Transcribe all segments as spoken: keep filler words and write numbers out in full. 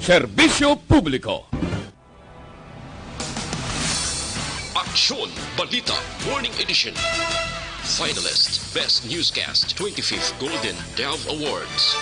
Serbisyo Publiko. Aksyon Balita Morning Edition. Finalist Best Newscast twenty-fifth Golden Dove Awards.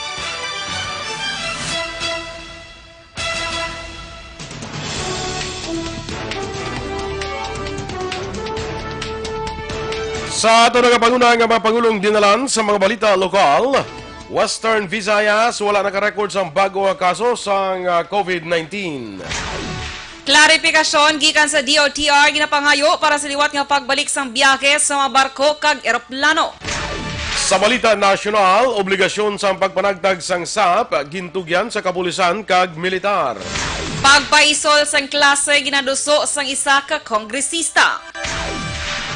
Sa ato nga panguna nga mga pangulong dinalan sa mga balita lokal, Western Visayas wala naka-record sang bag-o nga kaso sang, ah, COVID nineteen. Klaripikasyon gikan sa D O T R ginapangayo para sa liwat nga pagbalik sang biyahe sa mga barko kag eroplano. Sa balita nasyonal, obligasyon sang pagpanagtag sang sap gintugyan sa kapulisan kag militar. Pagpaisol sang klase ginaduso sang isa ka kongresista.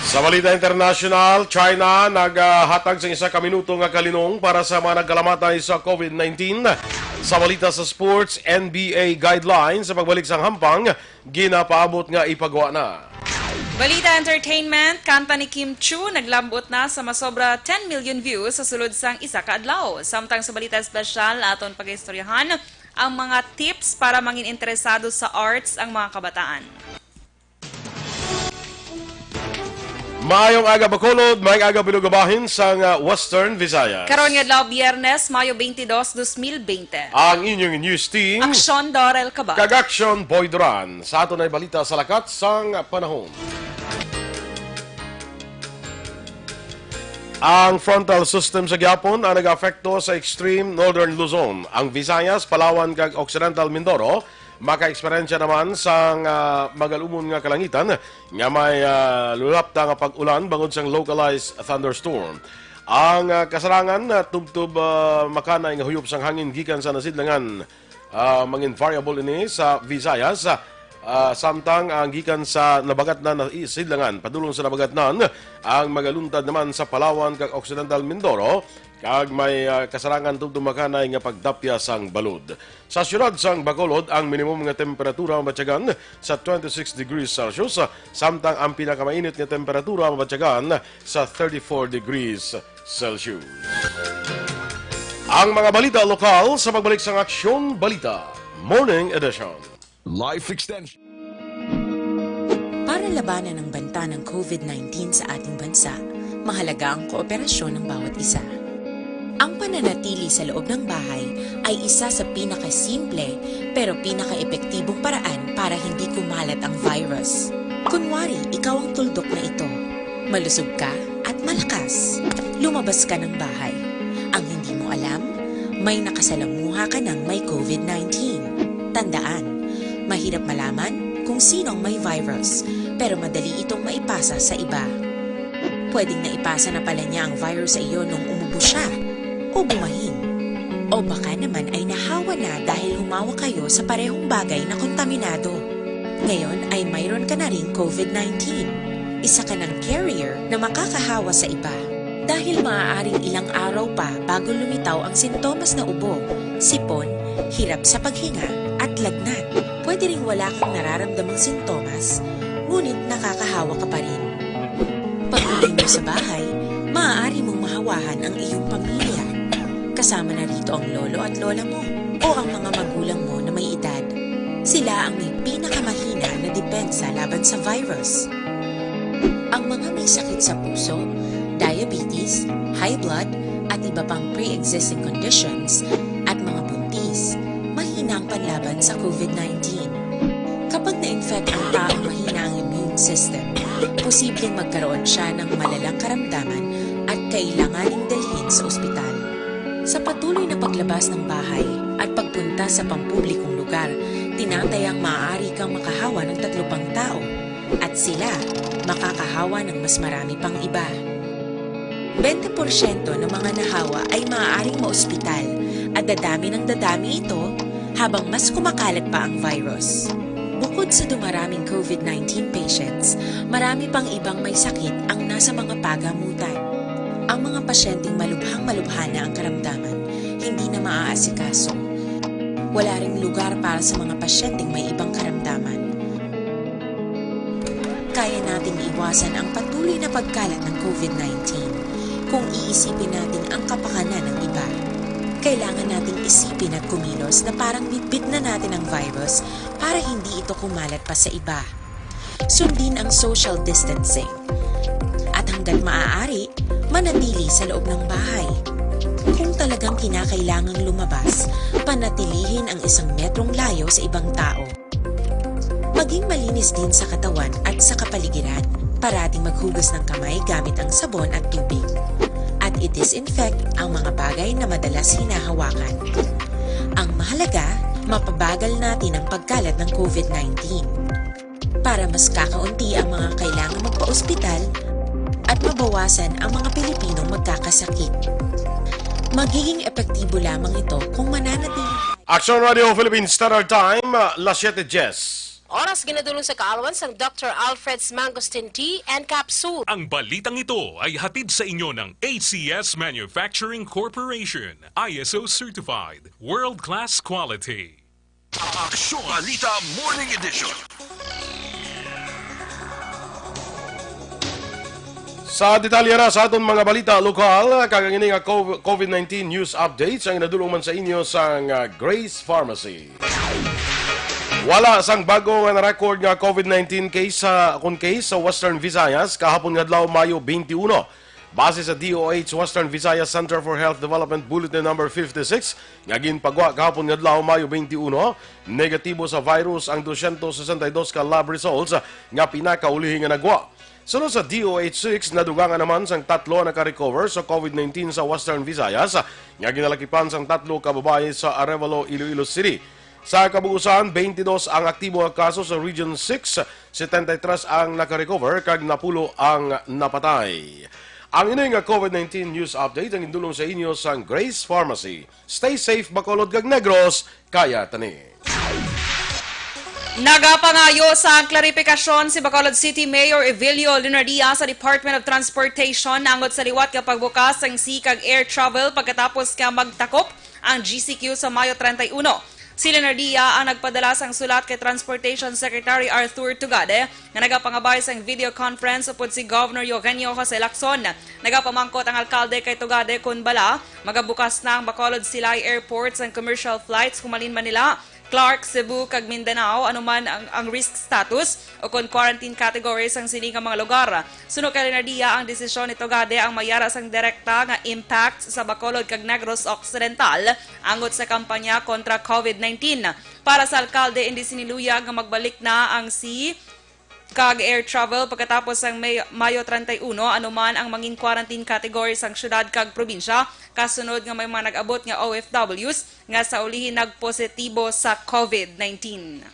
Sa balita internasyonal, China nagahatag sang isa ka minuto nga kalinong para sa mga nagkalamatay sa COVID nineteen. Sa balita sa sports, N B A guidelines sa pagbalik sang hampang ginapaabot nga ipagwa na. Balita entertainment, kanta ni Kim Chiu naglabot na sa masobra ten million views sa sulod sang isa ka adlaw. Samtang sa balita espesyal, aton pagaistoryahan ang mga tips para mangin interesado sa arts ang mga kabataan. Maayong aga, Bacolod. Maayong aga, Bilog nga Bahin sang, ah, Western Visayas. Karon nga adlaw, Biyernes, Mayo twenty-two, twenty twenty. Ang inyong news team. Aksyon, Darrell Cabal. Kag Aksyon, Boy Duran. Sa ato na balita sa lakat sang panahon. Ang frontal system sa gihapon ang nag-apekto sa extreme northern Luzon. Ang Visayas, Palawan, kag Occidental Mindoro makaeksperyensya naman sang, ah, magalumon nga kalangitan nga may, ah, lulapta nga pag-ulan bangod sang localized thunderstorm. Ang, ah, kasarangan, ah, tubtob, ah, makanay nga huyop sang hangin gikan sa nasidlangan, ah, mangin variable ini sa Visayas, ah, samtang ang gikan sa nabagatnan na i-, sidlangan padulong sa nabagatnan ang magaluntad naman sa Palawan kag Occidental Mindoro, kag may, ah, kasarangan tubtob makanay nga pagdapya sang balod. Sa siyudad sang Bacolod, ang minimum nga temperatura mabatyagan sa twenty-six degrees Celsius, samtang ang pinakamainit nga temperatura mabatyagan sa thirty-four degrees Celsius. Ang mga balita lokal sa pagbalik sang Aksyon Balita Morning Edition. Life extension. Para labanan ang banta ng COVID nineteen sa ating bansa, mahalaga ang kooperasyon ng bawat isa. Ang pananatili sa loob ng bahay ay isa sa pinakasimple pero pinakaepektibong paraan para hindi kumalat ang virus. Kunwari, ikaw ang tuldok na ito. Malusog ka at malakas. Lumabas ka ng bahay. Ang hindi mo alam, may nakasalamuha ka ng may COVID nineteen. Tandaan, mahirap malaman kung sino ang may virus, pero madali itong maipasa sa iba. Pwedeng naipasa na pala niya ang virus sa iyo nung umubo siya o bumahin. O baka naman ay nahawa na dahil humawak kayo sa parehong bagay na kontaminado. Ngayon ay mayroon ka na ring COVID nineteen. Isa ka ng carrier na makakahawa sa iba. Dahil maaaring ilang araw pa bago lumitaw ang sintomas na ubo, sipon, hirap sa paghinga, at lagnat. Pwede ring wala kang nararamdamang sintomas, ngunit nakakahawa ka pa rin. Pag-uwi mo sa bahay, maaari mong mahawahan ang iyong pamilya. Kasama na rito ang lolo at lola mo o ang mga magulang mo na may edad. Sila ang may pinakamahina na depensa laban sa virus. Ang mga may sakit sa puso, diabetes, high blood, at iba pang pre-existing conditions, at mga buntis, mahina ang panlaban sa COVID nineteen. Kapag na-infect ang taong mahina ang immune system, posibleng magkaroon siya ng malalang karamdaman at kailanganing dalhin sa ospital. Sa patuloy na paglabas ng bahay at pagpunta sa pampublikong lugar, tinatayang maaari kang makahawa ng tatlo pang tao, at sila makakahawa ng mas marami pang iba. Bente porsyento ng mga nahawa ay maaaring maospital at dadami ng dadami ito habang mas kumakalat pa ang virus. Bukod sa dumaraming COVID nineteen patients, marami pang ibang may sakit ang nasa mga pagamutan. Ang mga pasyenteng malubhang-malubha na ang karamdaman, hindi na maaasikaso. Wala ring lugar para sa mga pasyenteng may ibang karamdaman. Kaya nating iwasan ang patuloy na pagkalat ng COVID nineteen kung iisipin natin ang kapakanan ng iba. Kailangan nating isipin at kumilos na parang bitbit na natin ang virus para hindi ito kumalat pa sa iba. Sundin ang social distancing. At hanggat maaari, manatili sa loob ng bahay. Kung talagang kinakailangang lumabas, panatilihin ang isang metrong layo sa ibang tao. Maging malinis din sa katawan at sa kapaligiran. Parating maghugas ng kamay gamit ang sabon at tubig. At i-disinfect ang mga bagay na madalas hinahawakan. Ang mahalaga, mapabagal natin ang pagkalat ng COVID nineteen para mas kakaunti ang mga kailangang magpa-ospital at mabawasan ang mga Pilipinong magkakasakit. Magiging epektibo lamang ito kung mananatili. Aksyon Radio Philippine Standard Time, alas siyete diyes. Oras ginadulong sa kaalwan sang Doctor Alfred's Mangosteen Tea and Capsule. Ang balitang ito ay hatid sa inyo ng A C S Manufacturing Corporation, I S O certified, world-class quality. Aksyon Balita Morning Edition. Sa detalye na sa aton mga balita lokal, kag ang ini nga COVID nineteen news updates ang inadulong man sa inyo sang Grace Pharmacy. Wala sang bago nga na-record nga COVID nineteen case sa kun case sa Western Visayas kahapon nga adlaw, Mayo twenty-one. Base sa D O H Western Visayas Center for Health Development Bulletin Number fifty-six nga ginpagwa kahapon nga adlaw, Mayo twenty-one, negatibo sa virus ang dosyentos sesenta y dos ka lab results nga pinakaulihi nga nagwa. Sunod sa D O H six, nadugangan naman sang tatlo ang naka-recover sa COVID nineteen sa Western Visayas nga ginalakipan sang tatlo ka babayi sa Arevalo, Iloilo City. Sa kabuusan, twenty-dos ang aktibo nga kaso sa Region six, setenta y tres ang naka-recover kag napulo ang napatay. Ang ini nga COVID nineteen news update ang indulong sa inyo sang Grace Pharmacy. Stay safe, Bacolod kag Negros, kaya tani. Nagapangayo sang klaripikasyon si Bacolod City Mayor Evilio Leonardia sa Department of Transportation angot sa liwat nga pagbukas sang sea kag air travel pagkatapos nga magtakop ang G C Q sa Mayo treinta y uno. Si Leonardia ang nagpadala sang sulat kay Transportation Secretary Arthur Tugade nga nagapangabay sang video conference upod si Governor Eugenio Jose Lacson. Nagapamangkot ang alkalde kay Tugade kon bala magabukas na ang Bacolod Silay Airport sang commercial flights humalin Manila, Clark, Cebu, kag Mindanao, anuman ang, ang risk status o kon quarantine category sang sini nga mga lugar. Suno kay Leonardia, ang desisyon ni Tugade ang mayara sang direkta nga impact sa Bacolod kag Negros Occidental angot sa kampanya kontra COVID nineteen. Para sa alkalde, indi sini luyag nga magbalik na ang sea kag air travel pagkatapos sang May, Mayo treinta y uno, anuman ang mangin quarantine category sang syudad kag probinsya, kasunod nga may mga nag-abot nga O F Ws nga sa ulihi nagpositibo sa COVID nineteen.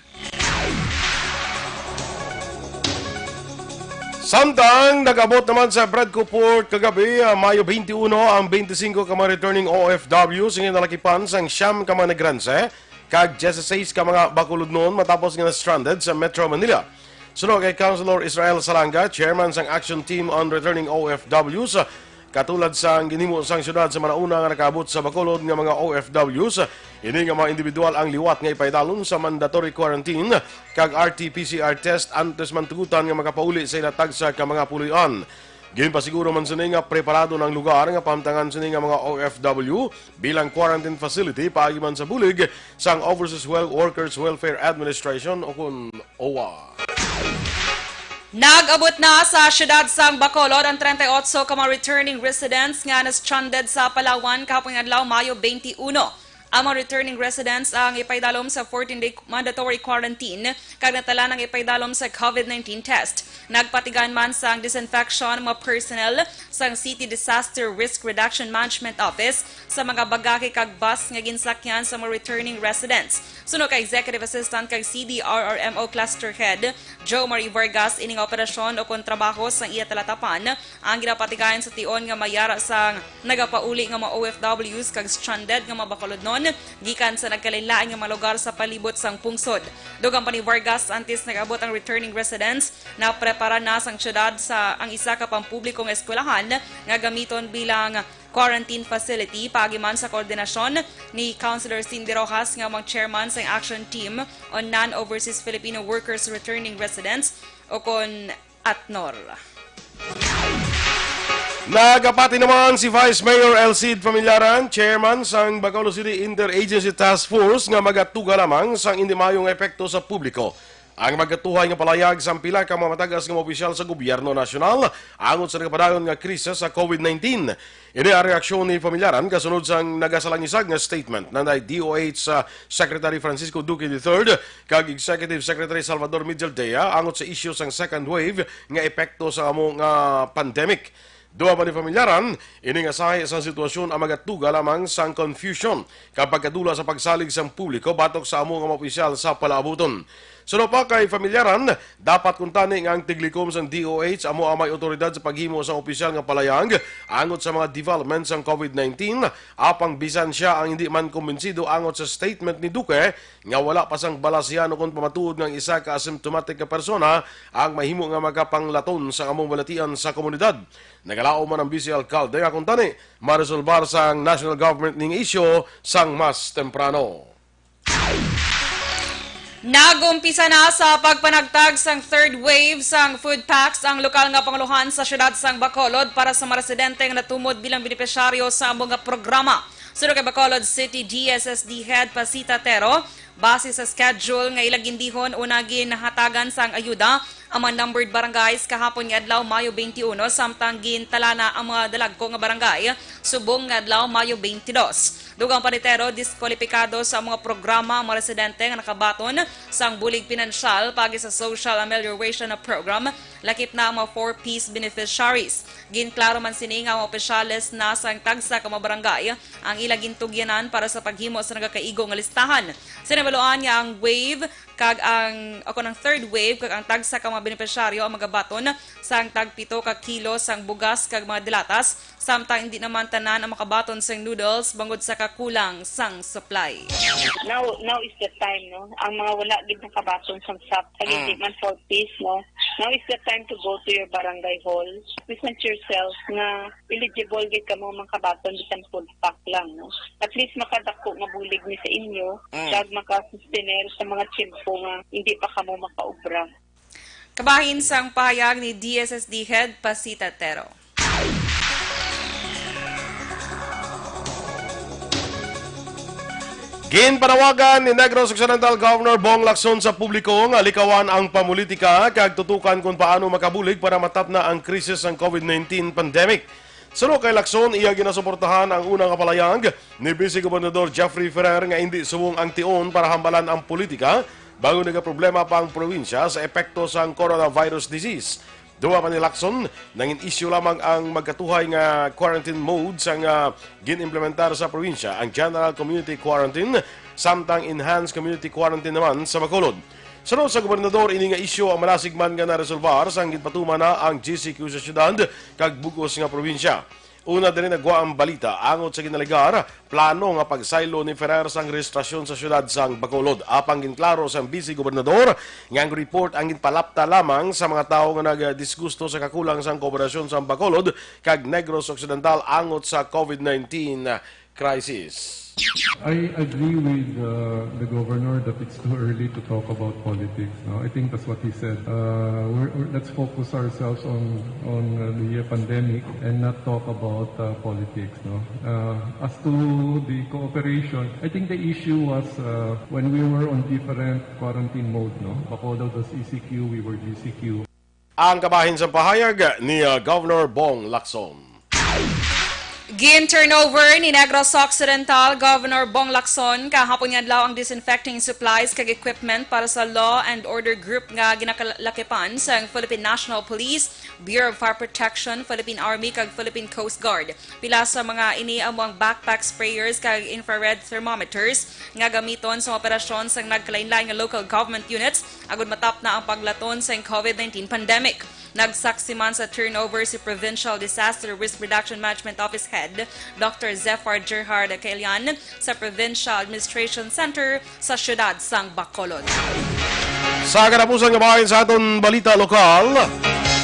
Samtang nag-abot naman sa Bradco Port kagabi, ah, Mayo twenty-one, ang twenty-singko ka mga returning O F Ws nga nalakipan sang siyam ka mga Negrense kag dieciséis ka mga Bacolodnon matapos nga na-stranded sa Metro Manila. Suno kay Councilor Israel Salanga, chairman sang Action Team on Returning O F Ws, katulad sang ginhimo sang syudad sa mga nauna nga nakaabot sa Bacolod nga mga O F Ws, ini nga mga individual ang liwat nga ipaidalom sa mandatory quarantine kag R T P C R test antes man tugutan nga makapauli sa ila tagsa ka mga puloy-an. Ginpasiguro man sini nga preparado na ang lugar nga pahamtangan sini nga mga O F W bilang quarantine facility paagi man sa bulig sang Overseas Wel-, Workers Welfare Administration o kon OWWA. Nag-abot na sa siyudad sang Bacolod ang treinta y ocho ka mga returning residents nga na-stranded sa Palawan kahapon nga adlaw, Mayo twenty-uno. Ang mga returning residents ang ipaidalom sa fourteen-day mandatory quarantine kag natalan ang ipaidalom sa COVID nineteen test. Nagpatigayon man sang disinfection ang mga personnel sang City Disaster Risk Reduction Management Office sa mga bagahe kag bus nga ginsakyan sa mga returning residents. Suno kay Executive Assistant kag C D R R M O Cluster Head Joe Marie Vargas, ini nga operasyon o kon trabaho sang iya talatapan ang ginapatigayon sa tion nga mayara sang nagapauli nga mga O F Ws kag stranded nga mga Bacolodnon gikan sa nagkalainlain nga mga lugar sa palibot sang pungsod. Dugang pa ni Vargas, antes nag-abot ang returning residents, naprepara na sang siyudad sa ang isa ka pampubliko nga eskwelahan nga gamiton bilang quarantine facility paagi man sa koordinasyon ni Councilor Cindy Rojas nga mang chairman sang Action Team on Non-Overseas Filipino Workers Returning Residents o kon ATNOR. Nagapati naman si Vice Mayor Elcid Familyaran, chairman sang Bacolod City Interagency Task Force, nga magatuga lamang sang indi maayong epekto sa publiko ang magatuhay nga palayag sang pila ka mga matagas nga mga opisyal sa gobyerno nasyonal angot sa nagapadayon nga krisis sa COVID nineteen. Ini ang reaksyon ni Familyaran kasunod sang nagasalangisag nga statement nanday D O H sa Secretary Francisco Duque the third kag Executive Secretary Salvador Mijaldea angot sa isyu sang second wave nga epekto sa amo nga pandemic. Duha pa ni Familyaran, ini nga sahi sang sitwasyon ang magatuga lamang sang confusion kag pagkadula sa pagsalig sang publiko batok sa amo nga mga opisyal sa palaabuton. Suno pa kay Familyaran, dapat kuntani nga ang tiglikom sang D O H amo ang may awtoridad sa paghimo sang opisyal nga palayag angot sa mga development sang COVID nineteen, apang bisan sia ang hindi man kumbinsido angot sa statement ni Duque nga wala pa sang balasihan ukon pamatuod nga ang isa ka asymptomatic nga persona ang mahimo nga makapanglaton sa among balatian sa komunidad. Nagalaom man ang Vice Alkalde nga kuntani maresolbar sang national government ning isyu sang mas temprano. Nag-umpisa na sa pagpanagtag sang third wave sang food packs ang lokal nga panguluhan sa siyudad sang Bacolod para sa mga residente nga natumod bilang benepisyaryo sa amo nga programa. Suno kay Bacolod City D S S D Head Pasita Tero, base sa schedule nga ila gindihon, una ginhatagan sang ayuda ang mga numbered barangays kahapon nga adlaw, Mayo twenty-one, samtang gintala na ang mga dalagko nga barangay subong nga adlaw, Mayo twenty-two. Dugang pa ni Tero, diskwalipikado sa mga programa ang mga residente nga nakabaton sang bulig pinansyal paagi sa Social Amelioration Program, lakip na ang mga four Ps beneficiaries. Ginklaro man sini nga ang mga opisyales na sang tagsa ka mga barangay ang ila gintugyanan para sa paghimo sa nagakaigo nga listahan. Sinibaluan nga ang wave kag ang, o kon ang third wave kag ang tagsa ka mga benepisyaryo ang magabaton sang tagpito ka kilo sang bugas kag mga delatas, samtang hindi naman tanan ang makabaton sang noodles bangod sa kakulang sang supply. Now, now is the time, no? Ang mga wala gid nakabaton sang SAP, kag hindi man four Ps, no? Now is the time to go to your barangay hall. Present yourself nga eligible gid kamo makabaton bisan food pack lang, no? At least makadako nga bulig ni sa inyo, kag makasustener sa mga tiyempo nga hindi pa kamo makaobra. Kabahin sang pahayag ni D S S D Head Pasita Tero. Ginpanawagan ni Negros Occidental Governor Bong Lacson sa publiko nga likawan ang pamulitika kag tutukan kon paano makabulig para matapna ang krisis sang COVID nineteen pandemic. Suno kay Lacson, iya ginasuportahan ang una nga palayag ni Vice Gobernador Jeffrey Ferrer nga indi subong ang tion para hambalan ang politika bangod nagaproblema pa ang probinsya sa epekto sang coronavirus disease. Dugang pa ni Lacson, nangin isyu lamang ang magkatuhay nga quarantine mode sang, ah, gin-implementar sa probinsya, ang General Community Quarantine, samtang Enhanced Community Quarantine naman sa Bacolod. Suno sa gobernador, ini nga isyu ang malasig man nga naresolbar sang ginpatuman na ang G C Q sa siyudad kag bug-os nga probinsya. Una diri nagwa ang balita angot sa ginalegar plano nga pagsaylo ni Ferrer sang rehistrasyon sa siyudad sang Bacolod. Apang ginklaro sang Vice Gobernador nga ang report ang ginpalapta lamang sa mga tawo nga nagdisgusto sa kakulang sang kooperasyon sang Bacolod kag Negros Occidental angot sa COVID nineteen crisis. I agree with uh, the governor that it's too early to talk about politics. No? I think that's what he said. Uh, we're, we're, let's focus ourselves on on uh, the pandemic and not talk about uh, politics. No? Uh, as to the cooperation, I think the issue was uh, when we were on different quarantine mode. No? Bacolod was E C Q, we were G C Q. Ang kabahin sa pahayag ni, uh, Governor Bong Lacson. Gin-turnover ni Negros Occidental Governor Bong Lacson kahapon nga adlaw ang disinfecting supplies kag equipment para sa law and order group nga ginakalakipan sang Philippine National Police, Bureau of Fire Protection, Philippine Army kag Philippine Coast Guard. Pila sa mga ini amo ang backpack sprayers kag infrared thermometers nga gamiton sa operasyon sang nagkalainlain nga local government units agud matapna ang paglaton sang COVID nineteen pandemic. Nagsaksi man sa turnover si Provincial Disaster Risk Reduction Management Office Head Doctor Zephyr Gerhard Caelian sa Provincial Administration Center sa siyudad sang Bacolod. Sa katapusan nga bahin sa aton balita lokal,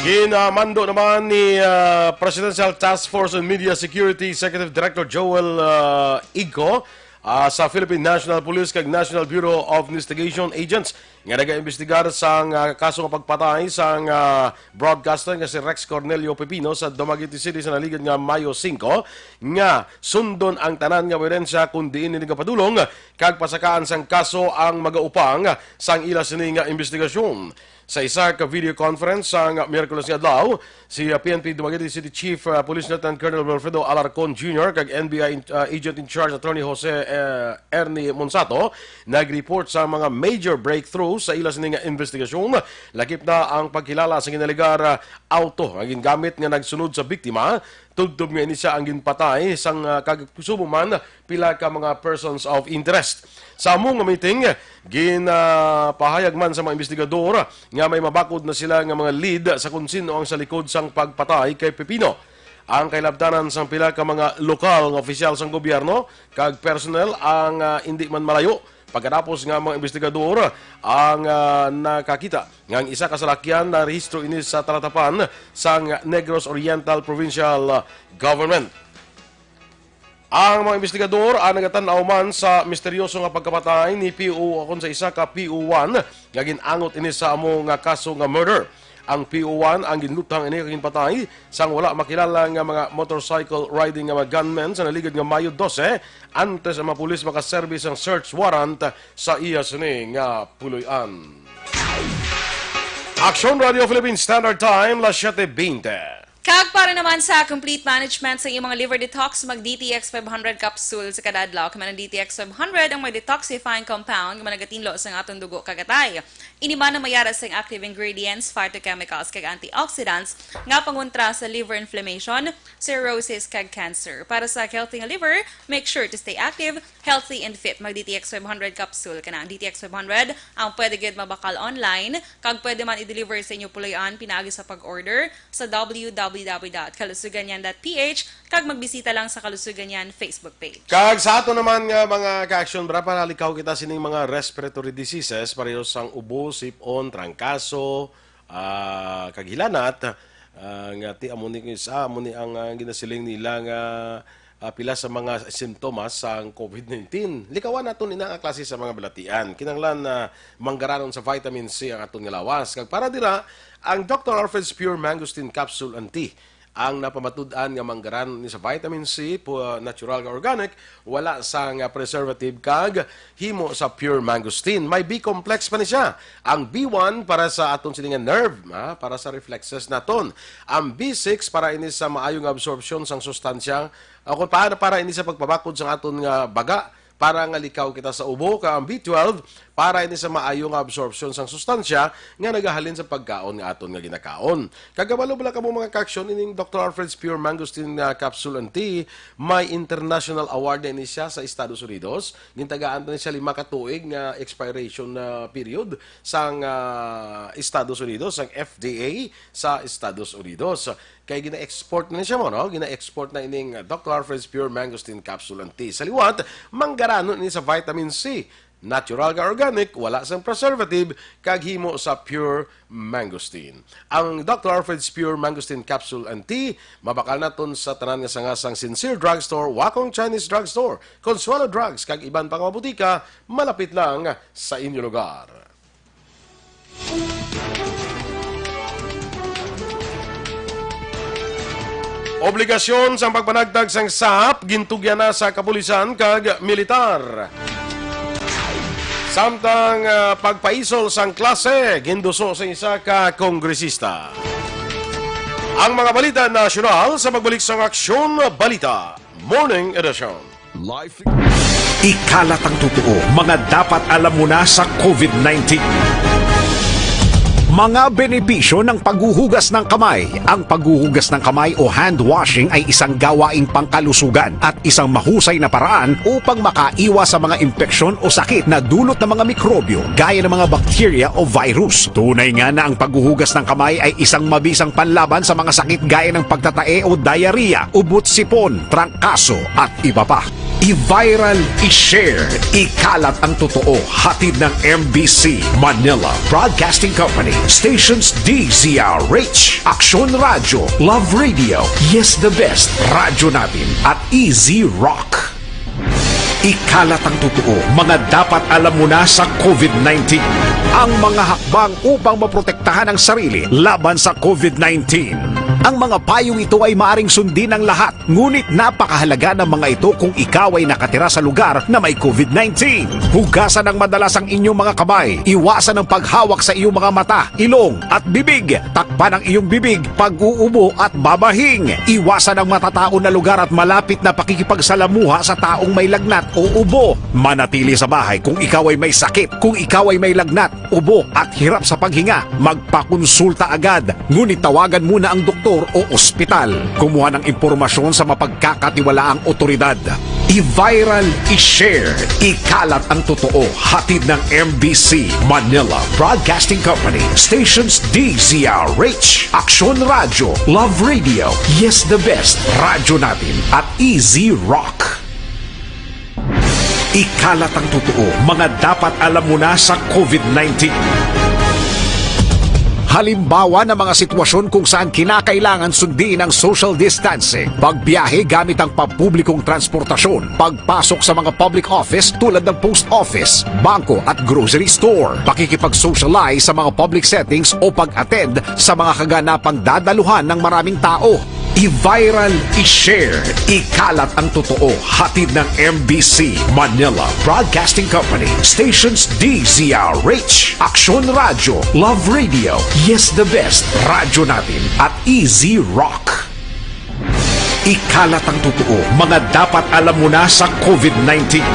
ginamando naman ni, ah, Presidential Task Force on Media Security Executive Director Joel, ah, Igco Ah, sa Philippine National Police kag National Bureau of Investigation agents nga nagaimbestigar sang, ah, kaso nga pagpatay sang, ah, broadcaster nga si Rex Cornelio Pepino sa Dumaguete City sa naligad nga Mayo singko, nga sundon ang tanan nga ebidensya kon diin ini gapadulong kag pasakaan sang kaso ang magaupang sang ila sini nga imbestigasyon. Sa isa ka video conference sang Miyerkules nga adlaw, si, uh, P N P Dumaguete City Chief, uh, Police Lieutenant Colonel Wilfredo Alarcon Junior kag N B I in-, uh, Agent in Charge Attorney Jose, uh, Ernie Monsato nag-report sa mga major breakthrough sa ila sini nga investigasyon, lakip na ang pagkilala sa ginalegar, uh, auto nga gingamit nga nagsunod sa biktima, tubtob nga ini sia ang ginpatay sang, uh, kag subong man pila ka mga persons of interest. Sa amo nga meeting, ginapahayag man sa mga investigador nga may mabakod na sila nga mga lead sa kon sino ang sa likod sang pagpatay kay Pepino. Ang kahilabtanan sang pila ka mga lokal nga opisyal sang gobyerno kag personnel ang, ah, indi man malayo. Pagkatapos nga mga investigador ang, ah, nakakita nga ang isa ka salakyan narehistro ini sa talatapan sang Negros Oriental Provincial Government. Ang mga investigador ang nagatan-aw man sa misteryoso nga pagkapatay ni P O, akon sa isa ka P O one nga gin-angot ini sa amo nga kaso nga murder. Ang P O one ang ginluthang ini kag ginpatay sang wala makilala nga mga motorcycle riding nga mga gunmen sa naligad nga Mayo dose, antes ang mga pulis makaserbi sang search warrant sa iya sini nga puloy-an. Aksyon Radio Philippines Standard Time, las siete veinte. Kag para naman sa complete management sa iyong mga liver detox, mag D T X five hundred capsule sa kada adlaw. Kay man ang D T X five hundred ang may detoxifying compound nga managatindog sa aton dugo kag atay. Ini man ang may ara sang active ingredients, phytochemicals, kag antioxidants nga pangontra sa liver inflammation, cirrhosis, kag cancer. Para sa healthy nga liver, make sure to stay active, healthy, and fit. Mag D T X five hundred capsule ka na. Ang D T X five hundred ang pwede gid mabakal online, kag pwede man i-deliver sa inyo puloy-an pinaagi sa pag-order sa W W W dot kalusuganyan dot P H, kag magbisita lang sa Kalusuganyan Facebook page. Kag sa ato naman nga mga ka-action, bra, para likaw kita sining mga respiratory diseases, pareho sang ubo, sip-on, trangkaso, ah, kag hilanat, ah, nga ti amo ni isa, amo ni ang, ah, ginasiling nila nga, ah, pila sa mga simptomas sang covid nineteen. Likawan naton ina nga klase sa mga balatian. Kinahanglan na manggaranon sa vitamin C ang aton nga lawas. Kag para dira, ang Doctor Alfred's Pure Mangosteen Capsule and Tea ang napamatud-an nga manggaranon ni sa vitamin C, pu-, natural nga organic, wala sang, ah, preservative kag himo sa pure mangosteen. May B complex pa ni siya. Ang B one para sa aton sini nga nerve, ha, para sa reflexes naton. Ang B six para ini sa maayo nga absorpsyon sang sustansya, o kung paano para ini sa pagpabakod sang aton nga baga, para nga likaw kita sa ubo, kag ang B twelve para ini sa maayo nga absorpsyon sang sustansya nga nagahalin sa pagkaon nga aton nga ginakaon. Kag kabalo bala kamo, mga ka-action, ining Doctor Alfred's Pure Mangosteen nga Capsule and Tea, may international award na ini siya sa Estados Unidos. Gintagaan na siya lima ka tuig nga expiration na period sang, ah, Estados Unidos, sang F D A sa Estados Unidos. Kay gina-export na siya mo, no? Gina-export na ining, ah, Doctor Alfred's Pure Mangosteen Capsule and Tea. Sa liwat, manggaranon ini sa vitamin C. Natural nga organic, wala sang preservative, kag himo sa pure mangosteen. Ang Doctor Alfred's Pure Mangosteen Capsule and Tea, mabakal naton sa tanan nga sanga sang Sincere Drugstore, Wakong Chinese Drugstore, Consuelo Drugs, kag iban pa nga mga butika, malapit lang sa inyo lugar. Obligasyon sang pagpanagtag sang sap gintugyan na sa kapulisan kag militar. Samtang, ah, pagpaisol sang klase ginduso sa isa ka kongresista. Ang mga balita nasyonal sa pagbalik sang Aksyon Balita Morning Edition. Life. Ikalat ang totoo, mga dapat alam mo na sa covid nineteen. Mga benepisyo ng paghuhugas ng kamay. Ang paghuhugas ng kamay o hand washing ay isang gawaing pangkalusugan at isang mahusay na paraan upang makaiwas sa mga impeksyon o sakit na dulot ng mga mikrobyo gaya ng mga bakterya o virus. Tunay nga na ang paghuhugas ng kamay ay isang mabisang panlaban sa mga sakit gaya ng pagtatae o diarrhea, ubot-sipon, trangkaso, at iba pa. I-viral, i-share, ikalat ang totoo. Hatid ng M B C Manila Broadcasting Company, stations D Z R H, Aksyon Radyo, Love Radio, Yes the Best, Radyo Natin, at Easy Rock. Ikalat ang totoo, mga dapat alam mo na sa COVID nineteen. Ang mga hakbang upang maprotektahan ang sarili laban sa COVID nineteen. Ang mga payong ito ay maaring sundin ng lahat, ngunit napakahalaga ng mga ito kung ikaw ay nakatira sa lugar na may COVID nineteen. Hugasan ng madalas ang inyong mga kamay. Iwasan ang paghawak sa iyong mga mata, ilong, at bibig. Takpan ang iyong bibig pag-uubo at babahing. Iwasan ang matataon na lugar at malapit na pakikipagsalamuha sa taong may lagnat o ubo. Manatili sa bahay kung ikaw ay may sakit. Kung ikaw ay may lagnat, ubo, at hirap sa paghinga, magpakonsulta agad. Ngunit tawagan muna ang doktor o ospital. Kumuha ng impormasyon sa mapagkakatiwalaang otoridad. I-viral, i-share, ikalat ang totoo. Hatid ng M B C Manila Broadcasting Company. Stations D Z R H, Aksyon Radyo, Love Radio, Yes the Best, Radyo Natin, at Easy Rock. Ikalat ang totoo, mga dapat alam mo na sa COVID nineteen. Halimbawa ng mga sitwasyon kung saan kinakailangan sundin ang social distancing, pagbiyahe gamit ang pampublikong transportasyon, pagpasok sa mga public office tulad ng post office, bangko at grocery store, pakikipag-socialize sa mga public settings o pag-attend sa mga kaganapang dadaluhan ng maraming tao. I-viral, i-share, ikalat ang totoo. Hatid ng M B C Manila Broadcasting Company. Stations D Z R H, Aksyon Radyo, Love Radio, Yes the Best, Radyo Natin, at Easy Rock. Ikalat ang totoo, mga dapat alam mo na sa COVID nineteen.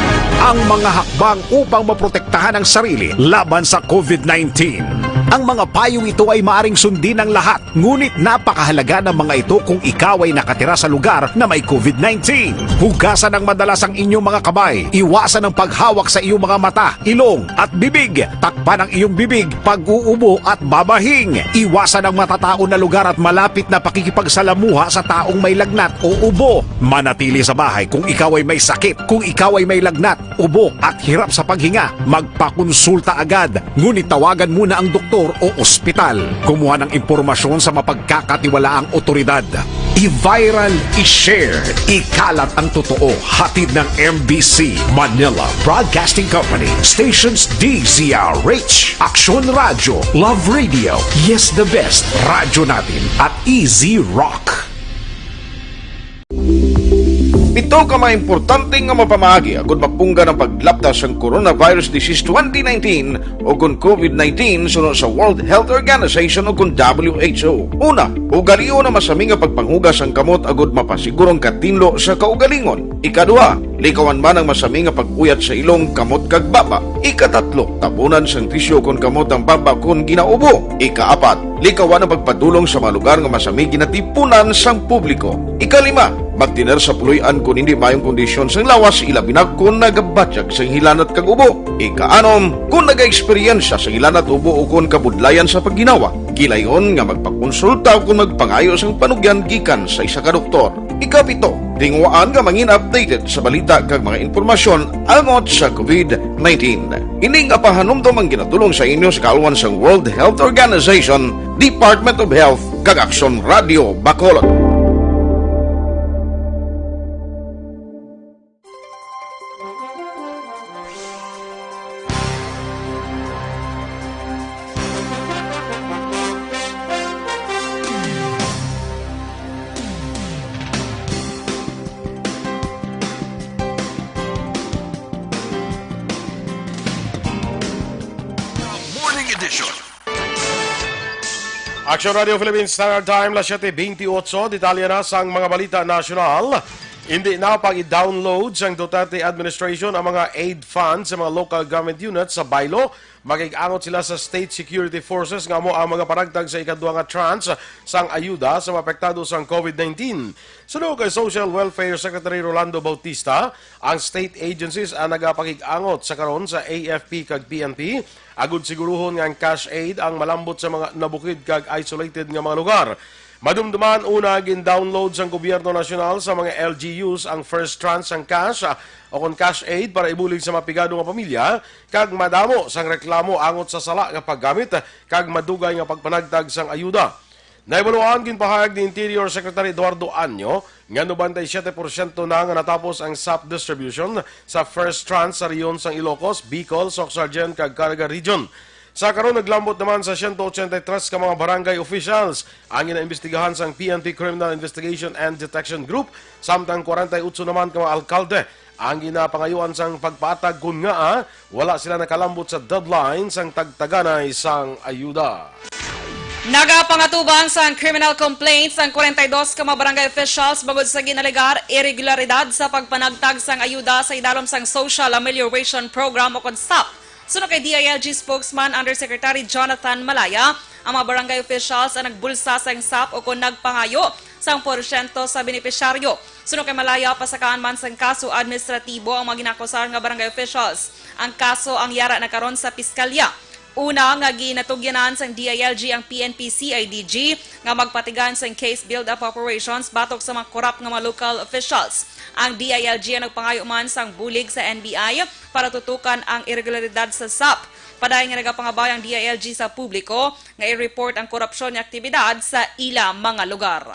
Ang mga hakbang upang maprotektahan ang sarili laban sa COVID nineteen. Ang mga payong ito ay maaring sundin ng lahat, ngunit napakahalaga ng mga ito kung ikaw ay nakatira sa lugar na may COVID nineteen. Hugasan ng madalas ang inyong mga kamay. Iwasan ang paghawak sa iyong mga mata, ilong, at bibig. Takpan ang iyong bibig pag-uubo at babahing. Iwasan ang matataon na lugar at malapit na pakikipagsalamuha sa taong may lagnat o ubo. Manatili sa bahay kung ikaw ay may sakit. Kung ikaw ay may lagnat, ubo, at hirap sa paghinga, magpakonsulta agad. Ngunit tawagan muna ang doktor o ospital. Kumuha ng impormasyon sa mapagkakatiwalaang otoridad. I-viral, i-share, ikalat ang totoo. Hatid ng M B C Manila Broadcasting Company. Stations D Z R H, Aksyon Radyo, Love Radio, Yes the Best, Radyo Natin, at Easy Rock. Pito ka mga importante nga mapamaagi agud mapunggan ang paglapta sang coronavirus disease twenty nineteen o kon COVID nineteen suno sa World Health Organization o kon W H O. Una, ugalion ang masami nga pagpanghugas sang kamot agud mapasiguro ang katinlo sa kaugalingon. Ikaduha, likawan man ang masami nga pag-uyat sa ilong, kamot, kag baba. Ikatatlo, tabunan sang tisyu kon kamot ang baba kon ginaubo. Ikaapat, likawan ang pagpadulong sa mga lugar nga masami ginatipunan sang publiko. Ikalima, magtener sa puloy-an kon hindi maayong kondisyon sang lawas, ilabi na kon nagabatyag sang hilanat kag ubo. Ikaanom, kon nagaeksperyensya sang hilanat, ubo, o kon kabudlayan sa pagginawa, gilayon nga magpakonsulta o kon magpangayo sang panugyan gikan sa isa ka doktor. Ikapito, tinguhaan nga mangin updated sa balita kag mga impormasyon angot sa COVID nineteen. Ini nga pahanumdom ang ginatulong sa inyo sa kaalwan sang World Health Organization, Department of Health, kag Aksyon Radio Bacolod. Morning Edition. Action Radio Philippines Standard Time, las siete veintiocho. Detalye na sang mga balita nasyonal. Hindi na pag-i-download sang Duterte administration ang mga aid funds sa mga local government units sa baylo. Makig-angot sila sa state security forces nga amo ang mga panagtag sa ikadua nga tranche sang ayuda sa mga apektado sang COVID nineteen. Suno kay Social Welfare Secretary Rolando Bautista, ang state agencies ang nagapakig-angot sa karon sa A F P kag P N P agud siguruhon nga ang cash aid ang malambot sa mga nabukid kag isolated nga mga lugar. Madumduman, una, gin-download sang gobyerno nasyonal sa mga L G Us ang first tranche sang cash, ah, o kon cash aid para ibulig sa mga pigado nga pamilya, kag madamo sang reklamo angot sa sala nga paggamit kag madugay nga pagpanagtag sang ayuda. Naibaluan, ginpahayag ni Interior Secretary Eduardo Año nga nobenta y siete porsyento na nga natapos ang SAP distribution sa first tranche sa rehiyon sang Ilocos, Bicol, Soccsksargen, kag Caraga Region. Sa karon, naglambot naman sa siyento ochenta y tres ka mga barangay officials ang ginaimbestigahan sang P N P Criminal Investigation and Detection Group, samtang kwarenta y otso naman ka mga alkalde ang ginapangayuan sang pagpaatag kon ngaa wala sila nakalambot sa deadline sang tagtaganay sang ayuda. Nagapangatuban sang criminal complaints ang kwarenta y dos ka mga barangay officials bangod sa ginalegar irregularidad sa pagpanagtag sang ayuda sa idalom sang Social Amelioration Program o kon SAP. Suno kay D I L G spokesman Undersecretary Jonathan Malaya, ang mga barangay officials ang nagbulsa sang SAP o kon nagpangayo sang porsyento sa benepisyaryo. Suno kay Malaya, pasakaan man sang kaso administratibo ang mga ginakusar nga barangay officials. Ang kaso ang yara na karon sa piskalya. Una nga ginatugyanan sang D I L G ang P N P C I D G nga magpatigayon sang case build-up operations batok sa mga korap nga mga local officials. Ang D I L G ang nagpangayo man sang bulig sa N B I para tutukan ang irregularidad sa SAP. Padayon nga nagapangabay ang D I L G sa publiko nga i-report ang korupsyon nga aktibidad sa ila mga lugar.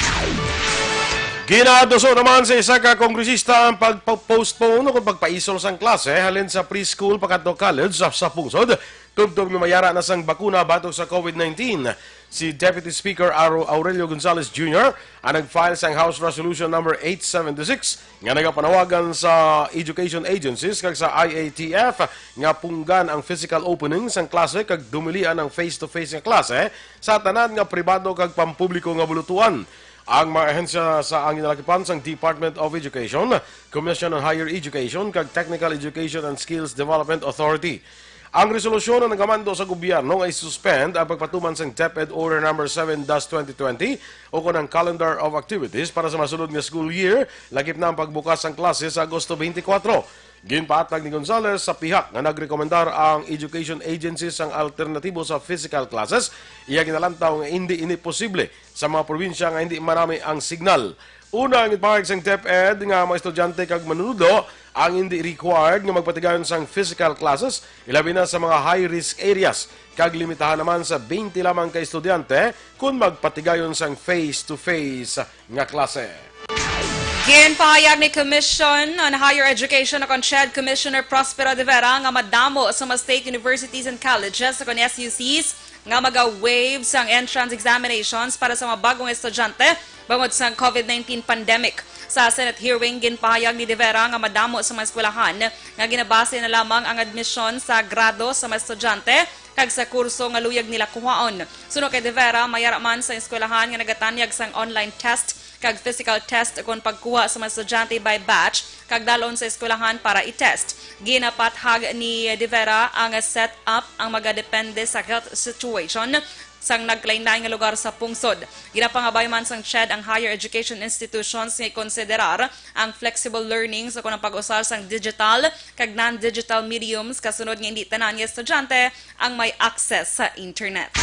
Ginaduso naman sa isa ka kongresista ang pagpa-postpone o pagpaisol sang klase halin sa preschool pakadto college sa, sa pungsod, tubtob nga mayara na sang bakuna batok sa COVID nineteen. Si Deputy Speaker Aro-, Aurelio Gonzalez Junior ang nag-file sang House Resolution Number eight seventy-six nga nagapanawagan sa education agencies kag sa I A T F nga punggan ang physical opening sang klase kag dumilian ang face-to-face nga klase sa tanan nga pribado kag pampubliko nga bulutuan. Ang mga ahensya sa ang ginalakipan sang Department of Education, Commission on Higher Education, kag Technical Education and Skills Development Authority. Ang resolusyon ang nagamando sa gobyerno nga i-suspend ang pagpatuman sang DepEd Order Number seven dash twenty twenty o kon ang Calendar of Activities para sa masunod nga school year, lakip na ang pagbukas sang klase sa Agosto twenty-four. Ginpaatag ni Gonzales sa pihak nga nagrekomendar ang education agencies sang alternatibo sa physical classes, iya ginalantaw nga indi ini posible sa mga probinsya nga hindi manami ang signal. Una, ang ginpahayag sang DepEd nga mga estudyante kag manunudlo ang hindi required nga magpatigayon sang physical classes, ilabi na sa mga high-risk areas, kag limitahan naman sa twenty lamang ka estudyante kon magpatigayon sang face-to-face nga klase. Ginpahayag ni Commission on Higher Education o kon CHED Commissioner Prospero De Vera nga madamo sa mga state universities and colleges o kon S U Cs nga maga-waive sang entrance examinations para sa mga bagong estudyante bangod sang COVID nineteen pandemic. Sa Senate hearing, ginpahayag ni De Vera nga madamo sa mga eskwelahan nga ginabase na lamang ang admisyon sa grado sa mga estudyante kag sa kurso nga luyag nila kuhaon. Suno kay De Vera, mayara man sa eskwelahan nga nagatanyag sang online test kag physical test kon pagkuha sa mga estudyante by batch kag dalon sa eskwelahan para i-test. Ginapathag ni De Vera ang set-up ang magadepende sa health situation sang nagkalainlain nga lugar sa pungsod. Ginapangabay man sang CHED ang higher education institutions nga ikonsiderar ang flexible learning sa kon ang pag-usar sang digital kag non-digital mediums, kasunod nga hindi tanan nga estudyante ang may access sa internet.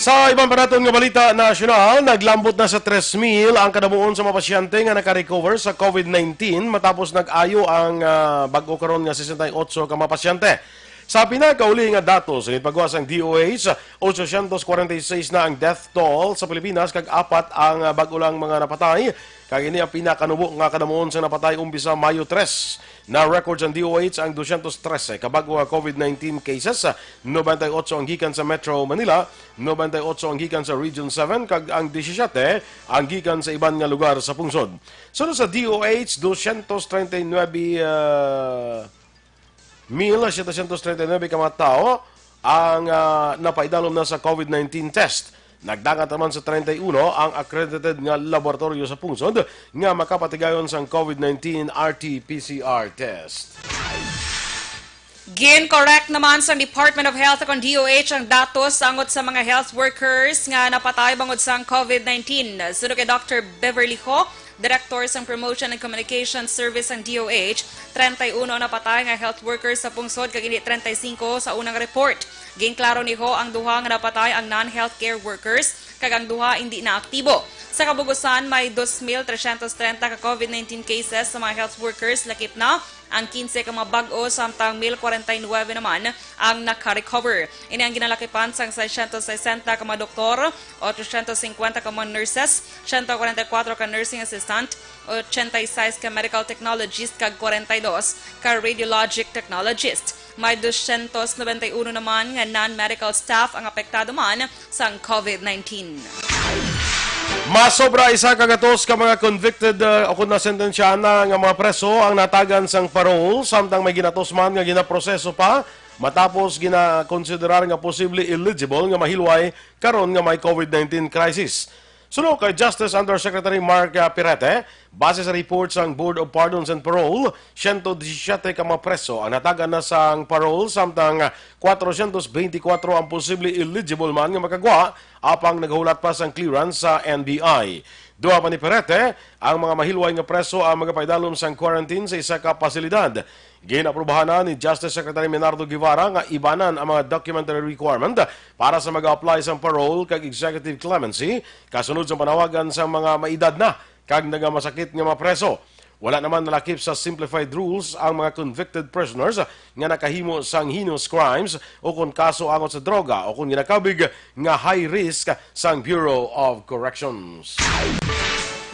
Sa iban pa naton nga balita nasyonal, naglambot na sa tres mil ang kadamuon sa mga pasyente nga naka-recover sa COVID nineteen matapos nag-ayo ang, ah, bag-o karon nga sesenta y otso ka mga pasyente. Sa pinakauli nga datos, ginpagawa sang D O H, ochocientos cuarenta y seis na ang death toll sa Pilipinas kag apat ang, ah, bag-o lang mga napatay. Kag ini ang pinakanubo nga kadamuon sa napatay umpisa Mayo tres. Na-record sang D O H ang dosyentos trese ka bag-o nga COVID nineteen cases, noventa y otso ang gikan sa Metro Manila, noventa y otso ang gikan sa Region seven, kag ang disisiyete ang gikan sa iban nga lugar sa pungsod. Sunod sa D O H, dosyentos treinta y nuebe, ah, mil setecientos treinta y nuebe ka mga tawo ang, ah, napaidalom na sa COVID nineteen test. Nagdangat naman sa treinta y uno ang accredited nga laboratoryo sa pungsod nga makapatigayon sang COVID nineteen R T P C R test. Gin-correct naman sang Department of Health kon D O H ang datos angot sa mga health workers nga napatay bangod sang COVID nineteen. Suno kay Doctor Beverly Ho, Director sang Promotion and Communication Service sang D O H, treinta y uno ang napatay nga health workers sa pungsod kag indi treinta y cinco sa unang report. Ginklaro ni Ho ang duha nga napatay ang non-healthcare workers kag ang duha indi na aktibo. Sa kabugusan, may dos mil tresyentos treinta ka COVID nineteen cases sa mga health workers, lakip na ang quince ka mga bag-o, samtang mil kwarenta y nuebe naman ang naka-recover. Ini ang ginalakipan sang seiscientos sesenta ka mga doktor, otro siento cincuenta ka mga nurses, siento kwarenta y kuwatro ka nursing assistant, ochenta y seis ka medical technologist, kag kwarenta y dos ka radiologic technologist. May dosyentos nobenta y uno naman nga non-medical staff ang apektado man sang COVID nineteen. Masobra isa ka gatos ka mga convicted, uh, o kon nasentensyahan na nga mga preso ang natagan sang parole, samtang may ginatos man nga ginaproseso pa matapos ginakonsiderar nga posible eligible nga mahilway karon nga may COVID nineteen crisis. Suno kay Justice Undersecretary Mark, uh, Pirete, base sa report sang Board of Pardons and Parole, siento disisiete ka mga preso ang natagan na sang parole, samtang, uh, kwatro sientos beintikwatro ang posible eligible man nga makagwa, apang nagahulat pa sang clearance sa N B I. Duha pa ni Perete, ang mga mahilway nga preso ang magapaidalom sang quarantine sa isa ka pasilidad. Ginaprobahan na ni Justice Secretary Menardo Guevara nga ibanan ang mga documentary requirement para sa mag-apply sang parole kag executive clemency kasunod sa panawagan sang mga maedad na kag nagamasakit nga mga preso. Wala naman nalakip sa simplified rules ang mga convicted prisoners nga nakahimo sang heinous crimes o kon kaso angot sa droga o kon ginakabig nga high risk sang Bureau of Corrections.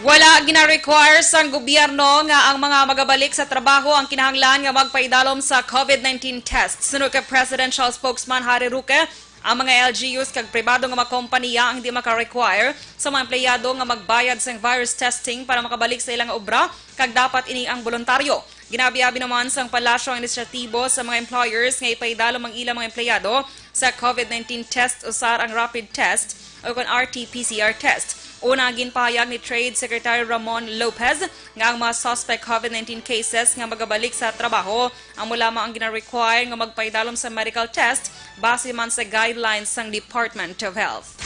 Wala gina-require sang gobyerno nga ang mga magabalik sa trabaho ang kinahanglan nga magpaidalom sa COVID nineteen test. Suno kay Presidential Spokesman Harry Roque, ang mga L G Us kag pribado nga mga kompanya ang di maka-require sa mga empleyado nga magbayad sang virus testing para makabalik sa ilang obra, kag dapat ini ang boluntaryo. Ginabi-abi naman sang palasyo ang inisyatibo sa mga employers nga ipaidalom ang ilang mga empleyado sa COVID nineteen test usar ang rapid test o kon R T P C R test. Una, ginpahayag ni Trade Secretary Ramon Lopez nga ang mga suspect COVID nineteen cases nga magabalik sa trabaho amo lamang ang gina-require nga magpaidalom sa medical test base man sa guidelines sang Department of Health.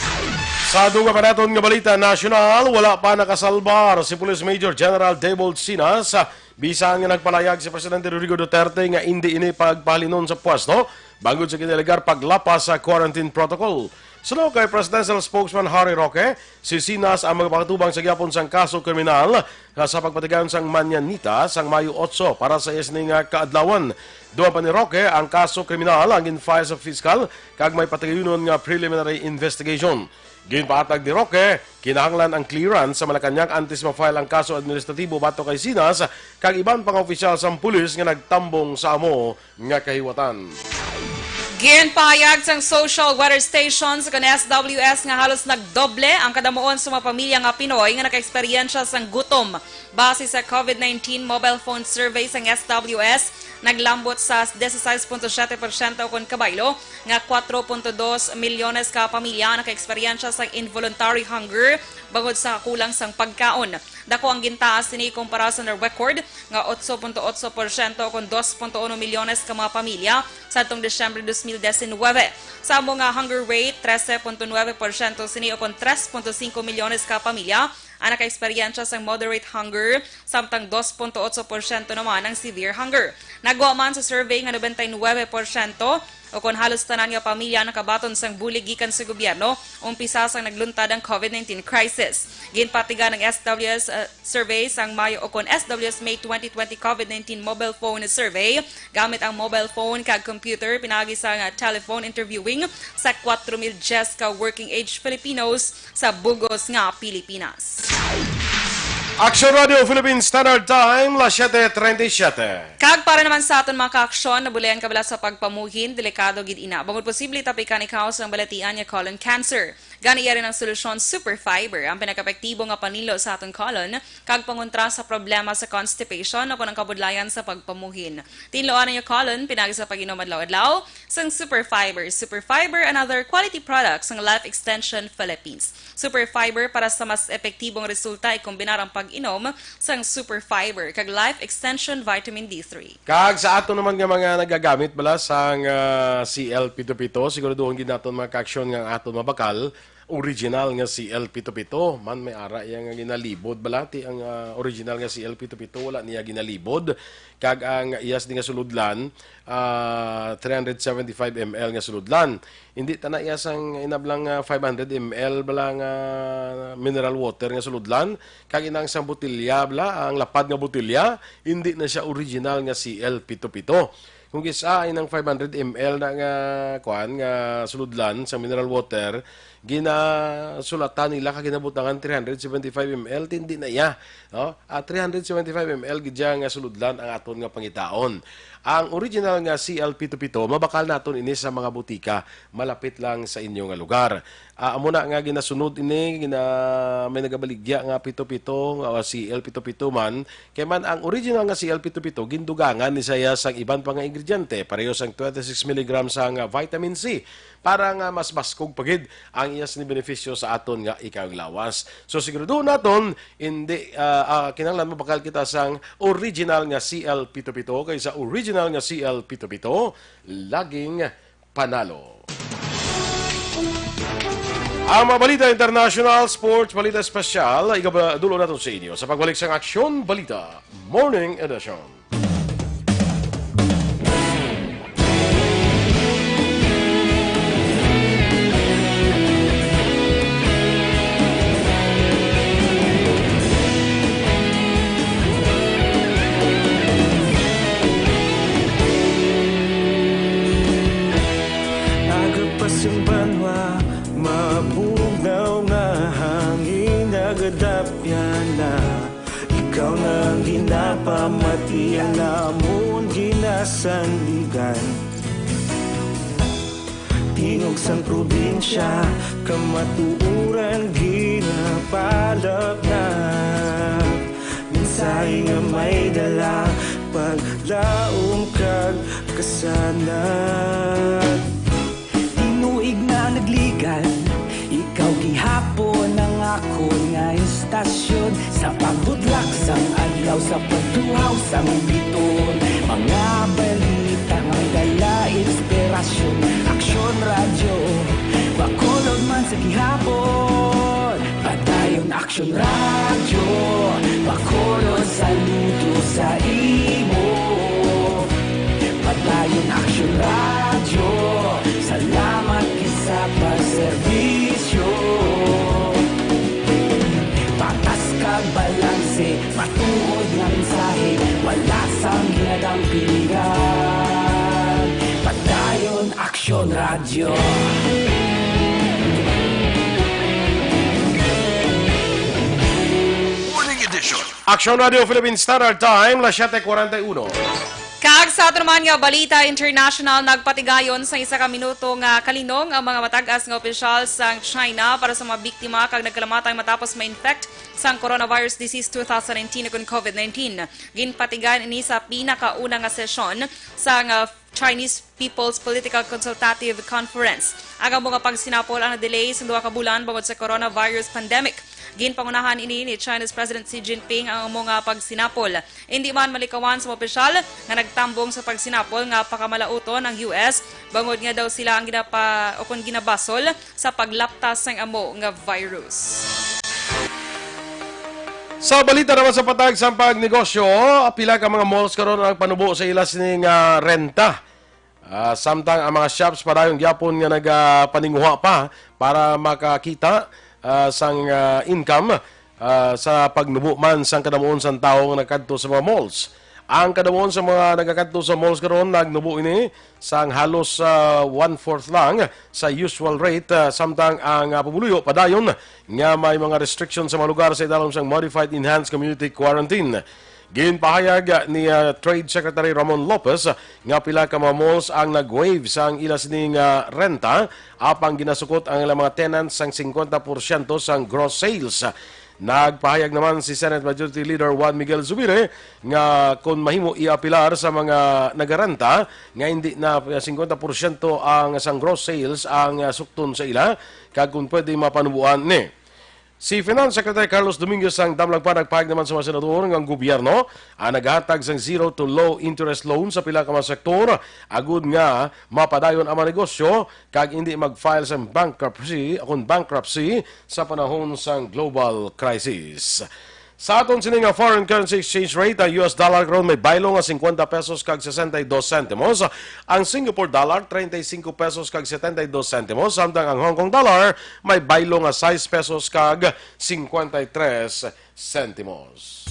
Sa dugang pa naton nga balita nasyonal, wala pa nakasalbar si Police Major General Debold Sinas, bisan nga nagpalayag si Presidente Rodrigo Duterte nga indi ini pagpahalinon sa pwesto bangod sa ginalegar paglapas sa quarantine protocol. Suno kay Presidential Spokesman Harry Roque, si Sinas ang magpakatubang sa gihapon sang kaso kriminal sa pagpatigayon sang Mañanita sang Mayo otso para sa iya sini nga kaadlawan. Dugang pa ni Roque, ang kaso kriminal ang gin-file sa piskal kag may patigayunon nga preliminary investigation. Ginpahatag ni Roque, kinahanglan ang clearance sa Malacañang antes ma-file ang kaso administratibo batok kay Sinas kag iban pa nga opisyal sang pulis nga nagtambong sa amo nga kahiwatan. Ginpahayag sang Social Weather Station sa kon S W S nga halos nagdoble ang kadamuon sa mga pamilya nga Pinoy nga nakaeksperyensya sang gutom. Base sa COVID nineteen mobile phone survey sang S W S, naglambot sa dieciséis punto siete porsyento kon kabaylo nga cuatro punto dos milyones ka pamilya ang nakaeksperyensya sang involuntary hunger bangod sa kakulang sang pagkaon. Dako ang gintaas sini kumpara sa na-record nga otso punto otso porsyento kon dos punto uno milyones ka mga pamilya sadtong Disyembre dos mil diecinuebe. Sa amo nga hunger rate, trese punto nuebe porsyento sini o kon tres punto singko milyones ka pamilya ang nakaeksperyensya sang moderate hunger, samtang dos punto otso porsyento naman ang severe hunger. Nagwa man sa survey nga nobenta y nuebe porsyento o kon halos tanan nga pamilya nakabaton sang bulig gikan sa gobyerno umpisa sang nagluntad ang COVID nineteen crisis. Ginpatigan ang S W S, uh, survey sang Mayo o kon S W S May twenty twenty COVID nineteen mobile phone survey gamit ang mobile phone kag computer pinaagi sang, uh, telephone interviewing sa kwatro mil diyes ka working age Filipinos sa bug-os nga Pilipinas. Action Radio Philippine Standard Time, las siete treinta y siete. Kag para naman sa aton mga ka-aksyon, nabulayan ka bala sa pagpamuhin, delikado gid ina. Bangod posible tapikan ikaw sang balatian nga colon cancer. Gani, yari ang solusyon, Super Fiber, ang pinakaepektibo nga panilo sa aton colon, kag pangontra sa problema sa constipation o kon ang kabudlayan sa pagpamuhin. Tinluan ang iyong colon pinaagi sa pag-inom adlaw-adlaw sang Super Fiber. Super Fiber, another quality product sang Life Extension Philippines. Super Fiber, para sa mas epektibong resulta, ikombinar ang pag-inom sang Super Fiber kag Life Extension Vitamin D three. Kag sa ato naman nga mga nagagamit bala sang, ah, C L pito pito, siguraduhon gid naton mga ka-aksyon nga ang aton mabakal original nga C L pito pito. Man, may ara iya nga ginalibod bala, ti ang, ah, original nga C L pito pito, wala niya ginalibod. Kag ang iya sini nga sulodlan, ah, three hundred seventy-five M L nga sulodlan. Hindi ta na iya sang inablang, ah, five hundred M L bala nga mineral water nga sulodlan. Kag inang sang botelya bala, ang lapad nga botelya, hindi na siya original nga C L pito pito. Kung kis-a inang five hundred M L na nga, kuan, nga sulodlan sa mineral water, ginasulatan nila kag ginabutangan three hundred seventy-five M L, ti hindi na iya, no? Ah, three hundred seventy-five M L gid siya nga sulodlan ang aton nga pangitaon. Ang original nga C L pito pito, mabakal naton ini sa mga butika malapit lang sa inyo nga lugar. Ah, amo na nga ginasunod ini, gina-, may nagabaligya nga pito pito, nga C L pito pito man. Kay man ang original nga C L pito pito, gindugangan ni siya sang iban pa nga ingrediente, pareho sang twenty-six milligrams sang, ah, vitamin C, para nga mas baskog pa gid ang iya sini benepisyo sa aton nga ikalawas. So, siguraduhon naton, hindi, ah, ah, kinahanglan mabakal kita sang original nga C L pito pito, kay sa original nga C L pito pito, laging panalo. Ang mga balita international, sports, balita espesyal, igadulo naton sa inyo sa pagbalik sang Aksyon Balita Morning Edition. Agapas ang banwa, mabugnaw nga hangin, nagadapya na. Ikaw na ang ginapamati, ang amon ginasandigan. Tingog sang probinsya, kamatuoran ginapalapnap. Mensahe nga may dala, paglaom kag kasanag. Tinuig na nagligan, ikaw gihapon ang akon nga istasyon. Sa pagbudlak sang adlaw, sa pagtuhaw sang biton, mga balita nga dala inspirasyon. Aksyon Radyo, Bacolod man sa gihapon. Padayon Aksyon Radyo, Bacolod, saludo sa imo. Padayon Aksyon Radyo, salamat gid sa pagserbisyo. Patas kag balanse, matuod nga mensahe, wala sang ginadampingan. Padayon Aksyon Radyo. Morning Edition. Aksyon Radyo Philippine Standard Time, las siete cuarenta y uno. Kag sa ato naman nga balita international, nagpatigayon sa isa ka minuto nga kalinong ang mga matag-as nga opisyal sang China para sa mga biktima kag nagkalamatay matapos ma-infect sang coronavirus disease two thousand nineteen ukon COVID nineteen. Ginpatigayon ini sa pinakauna nga sesyon sang, ah, Chinese People's Political Consultative Conference. Ang amo nga pagsinapol ang na-delay sa duha ka bulan bangod sa coronavirus pandemic. Ginpangunahan ini ni China's President Xi Jinping ang amo nga pagsinapol. Indi man malikawan sa mga opisyal nga nagtambong sa pagsinapol nga pakamalauton ang U S, bangod nga daw sila ang ginapa-, o kon ginabasol sa paglaptas sang amo nga virus. Sa balita naman sa patag sang pagnegosyo, pila ka mga malls karon ang panubo sa ila sini nga renta. Ah, samtang ang mga shops padayon gyapon nga nagapaninguha pa para makakita, ah, sang, ah, income, ah, sa pagnubo man sang kadamuon sang tawo nga nagkadto sa mga malls. Ang kadamuon sa mga nagakadto sa malls karon nagnubo ini sang halos, ah, one-fourth lang sa usual rate, ah, samtang ang, ah, pumuluyo padayon nga may mga restriction sa mga lugar sa idalom sang modified enhanced community quarantine. Ginpahayag ni, ah, Trade Secretary Ramon Lopez nga pila ka mga malls ang nag-waive sang ila sining, ah, renta, apang ginasukot ang ilang mga tenants sang singkwenta porsyento sang gross sales. Nagpahayag naman si Senate Majority Leader Juan Miguel Zubiri nga kon mahimo iapilar sa mga nagarenta nga hindi na singkwenta porsyento ang sang gross sales ang, ah, sukton sa ila, kag kon pwede mapanubuan ni. Si Finance Secretary Carlos Dominguez sang Damlag pa nagpahayag naman sa mga senador nga ang gobyerno ang naghatag sang zero to low interest loan sa pila ka mga sektor agud nga mapadayon ang mga negosyo kag hindi mag-file sang bankruptcy, akon bankruptcy sa panahon sang global crisis. Sa aton sini nga foreign currency exchange rate, ang U S dollar karon may baylo nga singkwenta pesos kag sesenta y dos sentimos, ang Singapore dollar treinta y cinco pesos kag setenta y dos sentimos, samtang ang Hong Kong dollar may baylo nga sais pesos kag cincuenta y tres sentimos.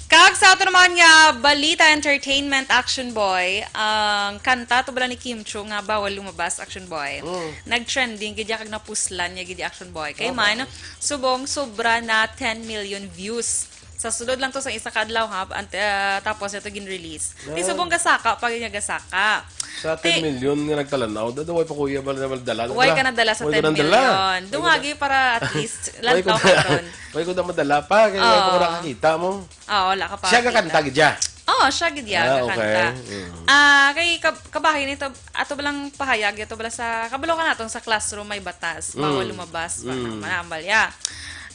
Kag sa ato naman nga balita, entertainment, Action Boy, ang kanta to bala ni Kim Chiu nga Bawal Lumabas, Action Boy. Mm. Nag-trending gid ya kag napuslan niya gid ya, Action Boy. Kay Okay. man, subong sobra na ten million views. Sa sulod lang to sa isa ka adlaw, ha, ant-, ah, tapos ito gin-release. Di Ah. subong gasaka pa niya gasaka. Sa Ti- ten million nga nagtalanaw, da-, da-, way pa kuya ba na dala? Way ka nadala sa Way ka ten million. nadala. Way ka Dungagi para at least way ko lantaw na, ka ron. way ko na madala pa, kaya way pa ko Oo. nakakita mo. Oo, wala ka pa Siya nakita. kakanta gid siya? Oo, siya gid ya, Ah, kakanta. okay. Mm. Ah, kay kab-, kabahin ito, ato ba lang pahayag, ito bala sa, kabalo ka naton sa classroom may batas, bawal Mm. lumabas, Mm. manambal ya.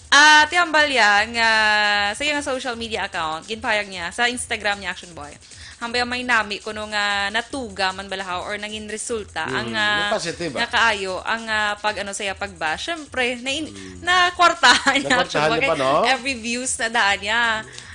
Ah, tiyambal ya nga sa iyang social media account, ginpahayag niya sa Instagram niya, Action Boy. Hambay ang may nami kuno nga natuga man balahaw or nangin resulta Mm, ang, ah, nga positive, ah. nga kaayo ang, ah, pag, ano, sa iya pagbash. Syempre, na, Mm. na kwartahan niya, Action Nakwartahan Boy. niya pa, no? Every views na daan niya.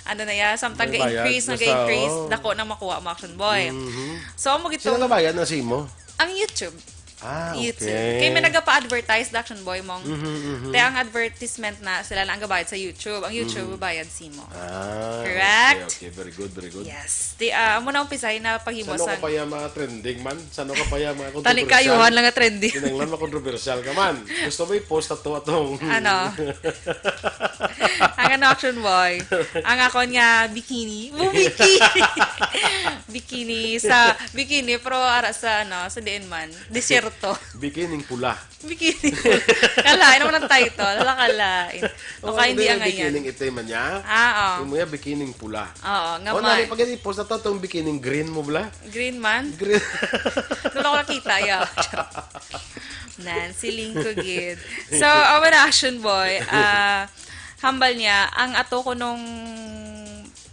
Ano na ya, samtang May bayad, ga-increase, na basta, ga-increase, oh. dako na makuha mo, Action Boy. Mhm. So, amo Sino gitong nabayad na si mo? Ang YouTube. Ah, YouTube. okay. Kay may nagapa-advertise, Action Boy, mong. Mhm, mhm. Te, ang advertisement na sila na ang gabayad sa YouTube. Ang YouTube, Mhm. bayad si mo. Ah, Correct? okay, okay. Very good, very good. Yes. Di, ah, amo na umpisay na paghimo Sano sa ka pa yung mga trending man? Sano ka pa yung mga Tani kontrobersyal? kayuhan lang nga trending. Kinanglan makontrobersyal ka man. Gusto mo i-post ato atong Ano? Ang ano, Action Boy? Ang akon nga bikini. Mo bikini. Bikini sa, bikini, pero ara sa, ano, sa diin man. Desierto. Bikining pula. Bikini. Kalain naman ang title. Hala, kalain. O, Oh, kaya hindi hindi, ang ngayon. bikining itim man niya. Ah, oh. Yung mga bikining pula. Oo, nga Oh, man. nani, pag i-post na to, itong bikining green mo, bla? Green man? Green. Wala ko nakita, ya. Nancy Lingkugid. So, our Action Boy, ah, hambal niya, ang ato ko nung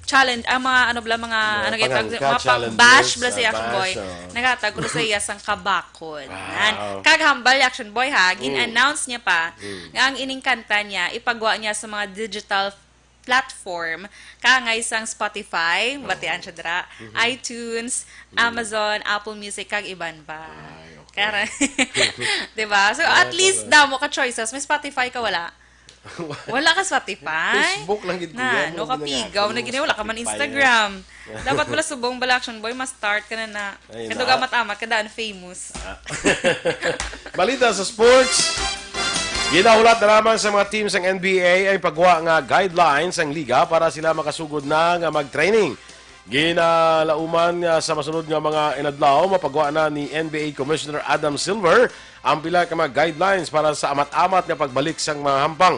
challenge, ang mga ano bala, mga Mga ano, gayud, pangangka, mga pang-, challenges, bash bala si ah, Action Boy. bash, oh. Naghatag ko sa iya sang kabakod. Wow. Nan. Kag hambal, Action Boy, ha, Mm. gin-announce niya pa Mm. nga ang ining kanta niya, ipagwa niya sa mga digital platform, kangay sang Spotify, Oo. batian siya dira, Mhm. iTunes, Mm. Amazon, Apple Music, kag iban pa. Ay, okay. Kara-, di ba? So, Ah, at least, tama. damo ka choices. May Spotify ka, wala? Wala ka Spotify? Facebook lang gid, Na, kuya, no, mo kapigaw ginagawa na mo gini, wala ka man Spotify, Instagram. ah. Dapat wala subong bala, Action Boy, ma-start ka na na. Ay, Kadto na. gamat-amat, kadaan famous. Ah. Balita sa sports. Ginahulat na lamang sa mga team sang N B A ang pagwa nga guidelines sang liga para sila makasugod na nga mag-training. Ginalauman nga sa masunod nga mga inadlaw, mapagwa na ni N B A Commissioner Adam Silver ang pila ka mga guidelines para sa amat-amat nga pagbalik sang mga hampang.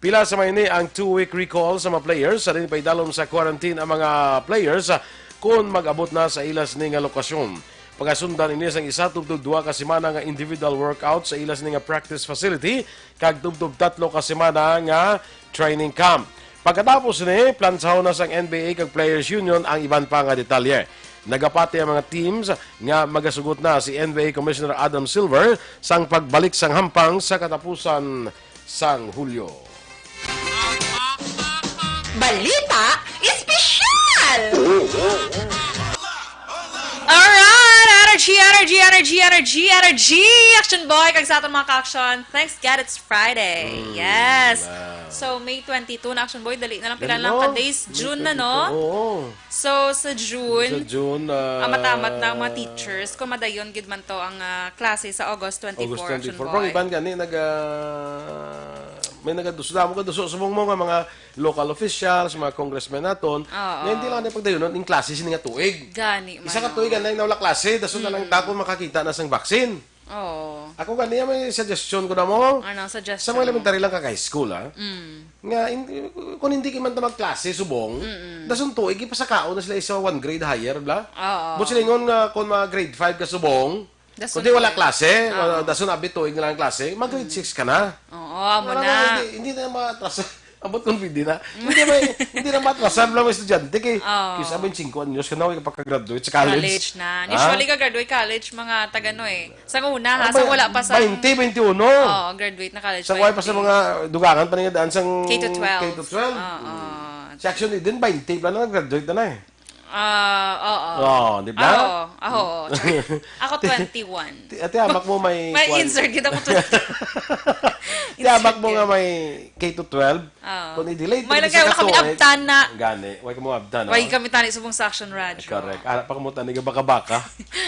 Pila sa mga ini ang two-week recall sa mga players, sa din paidalom sa quarantine ang mga players, ah, kon mag-abot na sa ila sini nga lokasyon. Pagasundan ini sang isa tubtob duha ka semana nga individual workout sa ila sini nga practice facility, kag tubtob tatlo ka semana nga training camp. Pagkatapos sini, plansahon na sang N B A kag Players Union ang iban pa nga detalye. Nagapati ang mga teams nga magasugot na si N B A Commissioner Adam Silver sang pagbalik sang hampang sa katapusan sang Hulyo. Balita Espesyal! Alright! Energy, energy, energy, energy, energy! Action Boy, kag sa aton mga ka-action, thanks God it's Friday. Mm, Yes! wow. So, May twenty-two na, Action Boy. Dali na lang, pila Dali lang ka mo. days. May June na, no? twenty-two, oo. So, sa June, Sa June, ah, amat-amat na ang mga teachers. Kung madayon gid man to ang, ah, klase sa August twenty-four, August Action twenty-four. Pero Boy. iban gani, nag, ah, may nagaduso. Damo ka duso. Subong mo nga mga local officials, mga congressmen naton, Oo. nga hindi lang na pagdayunon, in klase sini nga tuig. Gani Isa man, ka no? tuig, anay na wala klase. Dason na lang Mm. ta kung makakita na sang vaccine. Oo. Ako gani, may suggestion ko na mo. Anong suggestion Sa mga mo? elementary lang kag high school, ha? Mm. Nga, hindi, kung hindi ka man ta magklase, subong, Mm-mm. dason tuig, ipasakaon na sila sa one grade higher, bla? Oo. But silingon nga, kung mga grade five ka subong, Dason kundi wala tuig. klase, Oo. uh, dason abi tuig na lang klase, mag grade Mm. six ka na. Oo. Oh, amo Wala na. na, hindi, hindi na matrasa. Ambot kung pwede na. Hindi na, hindi na matrasa ang mga estudyante kay Oh. kis abing singko anyos ka na, way ka pa ka-graduate sa college. College na. Ha? Usually, ka-graduate college, mga taga ano eh. Sa una, ha? Ah, Sa bay-, wala pa sa twenty, twenty-one. Oo, graduate na college, Sa way pa sa twenty. mga dugangan pa nga daan sang K to twelve. K to twelve. Oo. Mm. Si Action Eden, twenty pa lang, nag-graduate na na eh. Ah, oo. Oo, di ba? Ah, oo. Ah, oo. Ako, twenty-one. Ti-, ate, amak mo may May kwan. insert kita ko, twenty. Ti, amak mo Insert nga kita. may K to twelve. Oo. Kung i-delay, May pwede lang sa kayo, wala kami katuig. abtan na. Gani, way ka mo abtan, Way no? kami tani subong sa Action Radyo. Correct. Ara pa mo tani nga baka-baka.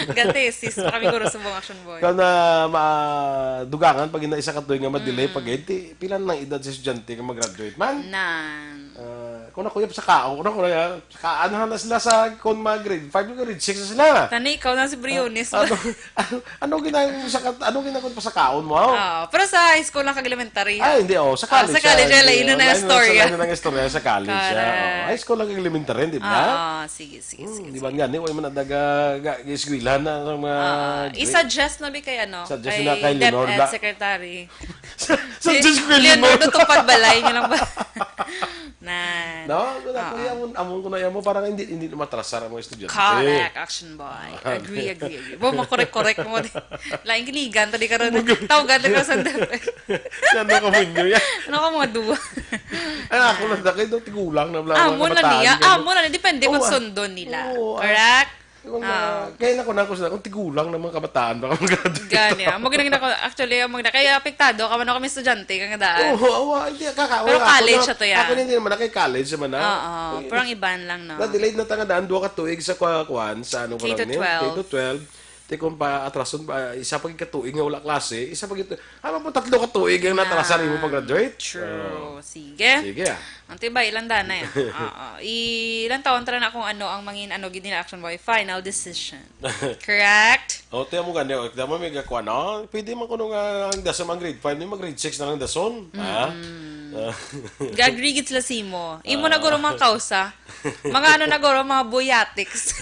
Gatesis pa kami guro subong Action Boy. Kung na ma-, dugangan, pag ina isa ka tuig nga ma-delay, Mm. pag edi, pila na ang edad sa estudyante nga mag-graduate man? Nan. Ah, kung ako yung sa kaon, kung ako yung sa kaon, ano na sila sa, kung mga grade five, grade six na sila. Tani, ikaw na si Briones. Ah, ano, ano, ano ginagawa mo sa kat-, ano ginagawa mo pa sa kaon mo? Ah, pero sa high school lang kag elementary, Ay, ha? hindi, oh, sa Ah, college sa college, siya, ah, lain na hindi, ang lain na istorya. sa, lain na ang istorya sa college, ah, Correct. oh. High school lang kag elementary, di ba? Ah, ah, sige, sige, Hmm, sige, di ba sige. nga, ni, way man nadaga, ga, eskwelahan na sa mga Ah, grade. i-suggest na bi kay ano, Suggest kay na kay DepEd Leonor, da. Secretary. Sa, sa Si Diyos ko, Leonardo Leonardo. Tupad Balay niya lang ba? Nan. No? Wala ko, Oo. yamon, amon ko na yamo, parang hindi, hindi na matrasar ang mga estudyante. Correct, Action Boy. Ah, Agree, okay. agree, agree. Bo, makorek-korek mo. Lain kinigan, tadi karon. Mag- Tawgan, tadi karon sa DepEd. Sa ano ka mo inyo yan? Ano ka mga duwa? Ay, ako lang, dahil daw tigulang na lang, Amo mga na kabataan niya. ka, no? Amo na niya. Depende kung Oo, ah. sundon nila. Oo, ah. Correct? Kung, Ah. ah, kaya na ko na ko sa, kung tigulang ng mga kabataan, baka mag-graduate Gani, ako. ah. Maganda ako, actually, ang maganda. Kaya apektado ka man ako, may estudyante, kang daan. Oo, awa, hindi, kaka-, Pero wala, ako college na, siya to, ya. ako hindi naman, kay college naman, ah. Oo, Eh, pero ang iban lang, no? Na-delayed na tanga daan, duha ka tuig sa kwa-, kwan, sa ano ko K to lang ni, twelve. K to twelve. Ti kung pa atrason pa, isa pa gid ka tuig nga wala klase, isa pa gid, ano po, tatlo ka tuig ang Na. natrasan imo pag-graduate? True. Oo. Sige. Sige, ah. Ang tibay, ilang danay, ah. Oo. I-, ilang taon tara na kung ano ang mangin, ano, gid nila Action Boy. Final decision. Correct? O, tiyan mo gani, o, tiyan mo may gakuha, no? Pwede man kuno nga ang dason ang grade five, ni mag-grade six na lang dason. Ha? Mm. Ah. Ga-agree gid sila, Simo. Imo na Ah. guro mga kausa. Mga ano na guro, mga boyatics.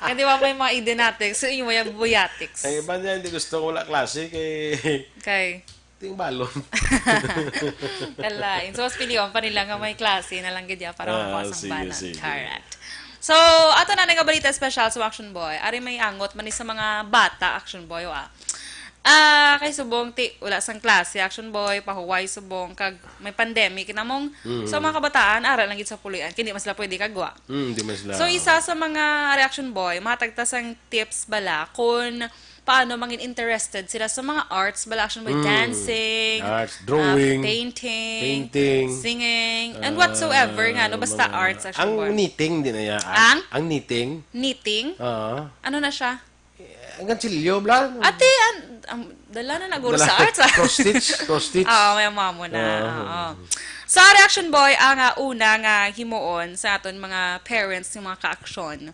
Kaya di ba may mga Edenatics? So, imo yung boyatics. Ang iba niya, hindi gusto ko wala klase kay Kay? Ting balon. Kalain. So, mas pilion pa nila nga may klase na lang gid ya para Ah, makuha sang sige, banat. sige. Correct. So, ato na nga balita special sa Action Boy. Ari may angot man ni sa mga bata, Action Boy, wa. Ah, kay subong ti, wala sang klase, Action Boy, pahuway subong, kag may pandemic, kinamong, Mm. so, mga kabataan, ara lang gid sa puloy-an. Kini man sila pwede kagwa. Mm, di man sila. So, isa sa mga reaction boy, mahatag ta sang tips bala kung paano mangin interested sila sa mga arts, bala, action boy, Mm. dancing, Arts, ah, drawing, painting, painting, singing, and ah, whatsoever nga, no, basta mga arts, action ang boy. knitting, di na ya. Ang? Ang knitting. Knitting? Oo. Ano na siya? Eh, ang gansilyo, bla. Ate, an-, ang, dala na naguro Dala. sa arts, ah. Cross stitch, cross stitch. Oo, may mamo na. Oo. Oo. So, ang reaction boy, ang, ah, una nga himuon sa aton mga parents, yung mga ka-action.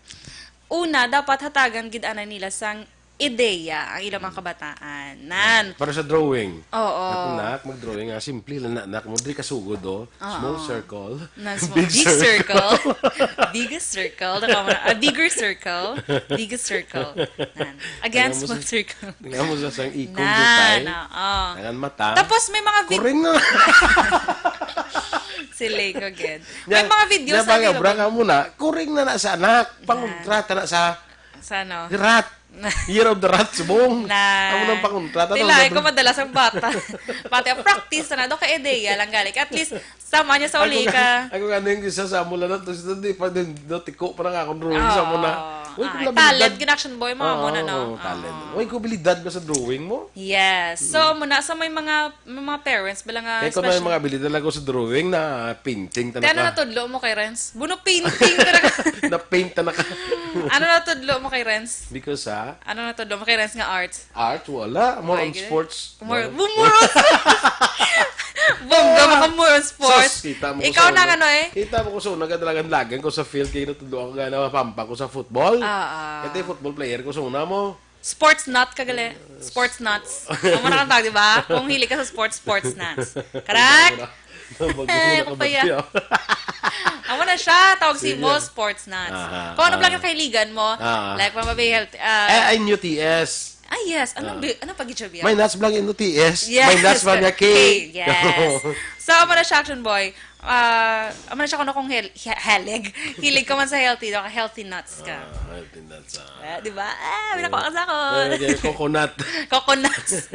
Una, dapat hatagan gid anay nila sang ideya ang ilang mga kabataan. Nan. Para sa drawing. Oo. Ako, nak, mag-drawing nga. Simple lang na, nak. Mo, diri ka sugod, oh. Oo. Small circle. Na small, Big big circle. circle. Biggest circle. Tama na. Ah, bigger circle. Biggest circle. Nan. Again, Tingnan mo small sa, circle. tingnan mo sa sang ikog, Nan, butay. oo. Tangan mata. Tapos may mga vid- Kuring na. Si Lego, gid. May Nya, mga videos nya, na baga, nila bra ba? ka muna, kuring na na sa anak. Nan. Pangontrata na sa Sa ano? Rat. Year of the Rat, subong. Na. Amo nang pangontrata, Tila, tawag eh, na kung madalas ang bata. Pati ang practice na, do ka ideya lang galik. At least, sama niya sa Ako uli nga, ka. ako nga, ano yung isa sa amo lang na, tapos hindi pa din, do, tiko pa na nga akong drawing sa amo na. Oo. Uy, kung Ay, nabilidad. talent, gid action boy, mga amo Oo, na, no? oo, talent. Oo. Uy, kung abilidad ka sa drawing mo. Yes. So, Mm. amo na, sa may mga, may mga parents, bala nga, Kaya kung may especially mga abilidad lang ko sa drawing na painting, Kaya ano tanaka. natudlo mo kay Renz? Buno painting talaga. Na-paint na naka. Ano natudlo mo kay Renz? Because, ha? Ano natudlo mo kay Renz nga arts? Art, wala. More Ay, on gid. sports. More, More more on sports. Bongga mo ka, more on sports. Sus, kita mo ko Ikaw sa na una. nga, no, eh? Kita mo ko sa una, kadalagan-lagan ko sa field, kaya natudlo ako nga, napampa ko sa football. Ah, ah. Kaya football player ko sa una mo. Sports nut ka gali. Sports nuts. Amo na ang tawag, di ba? Kung hilig ka sa sports, sports nuts. Correct? Bago na Eh, kapaya. nakabatya. Amo na siya, tawag si Sige. mo, sports nuts. Aha, Kung ano aha. lang yung kahiligan mo, Ah. like, mga health, ah, Eh, ay, N U T S. Ah, yes. Anong Ah. bi-, anong pag-J B? May nuts lang yung T S. Yes. May nuts lang niya K. K, yes. So, amo na siya, Action Boy. Ah, amo na siya kuno kung hel-, he-, helig. Hilig ka man sa healthy, daw ka healthy nuts ka. Ah, healthy nuts, ah. Ah, di ba? Ah, wala ko ang sakon. Okay, coconut. Coconuts.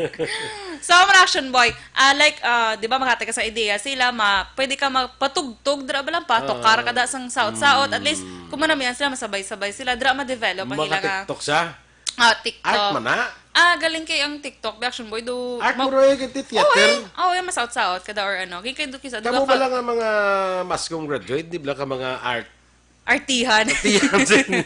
So, amo na, Action Boy. Ah, like, ah, di ba, makatay ka sa ideya sila, ma-, pwede ka magpatugtog, dira ba lang, patukar Ah. ka da sang saot-saot. At least, Mm. kung manamian sila, masabay-sabay sila. Dira ma-develop ang ila nga Maka-TikTok siya? Ah, TikTok. Art man na? Ah, galing kay ang TikTok, Action Boy, do Art mag- mo rin kay theater? Oo, eh. Oo, eh, masaot-saot kada or ano. Kay, kay do kisa, di Kamo ba ba ka lang ang mga maskong graduate, di ba ka mga art? Artihan. Artihan din.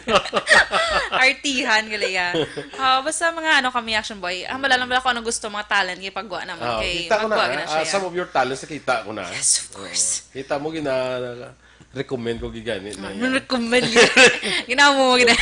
Artihan, gali, ah. Ah, basta mga ano kami, Action Boy. Ah, malalam lang ko ano gusto, mga talent, kay pagwa naman. Ah, Kay kita ko na, magwa na ah, siya. Some of your talents, nakita ko na. Yes, of course. Oo. Kita mo, gina-, recommend ko gigani na Ano yan. recommend yun? Ginawa mo, ginawa.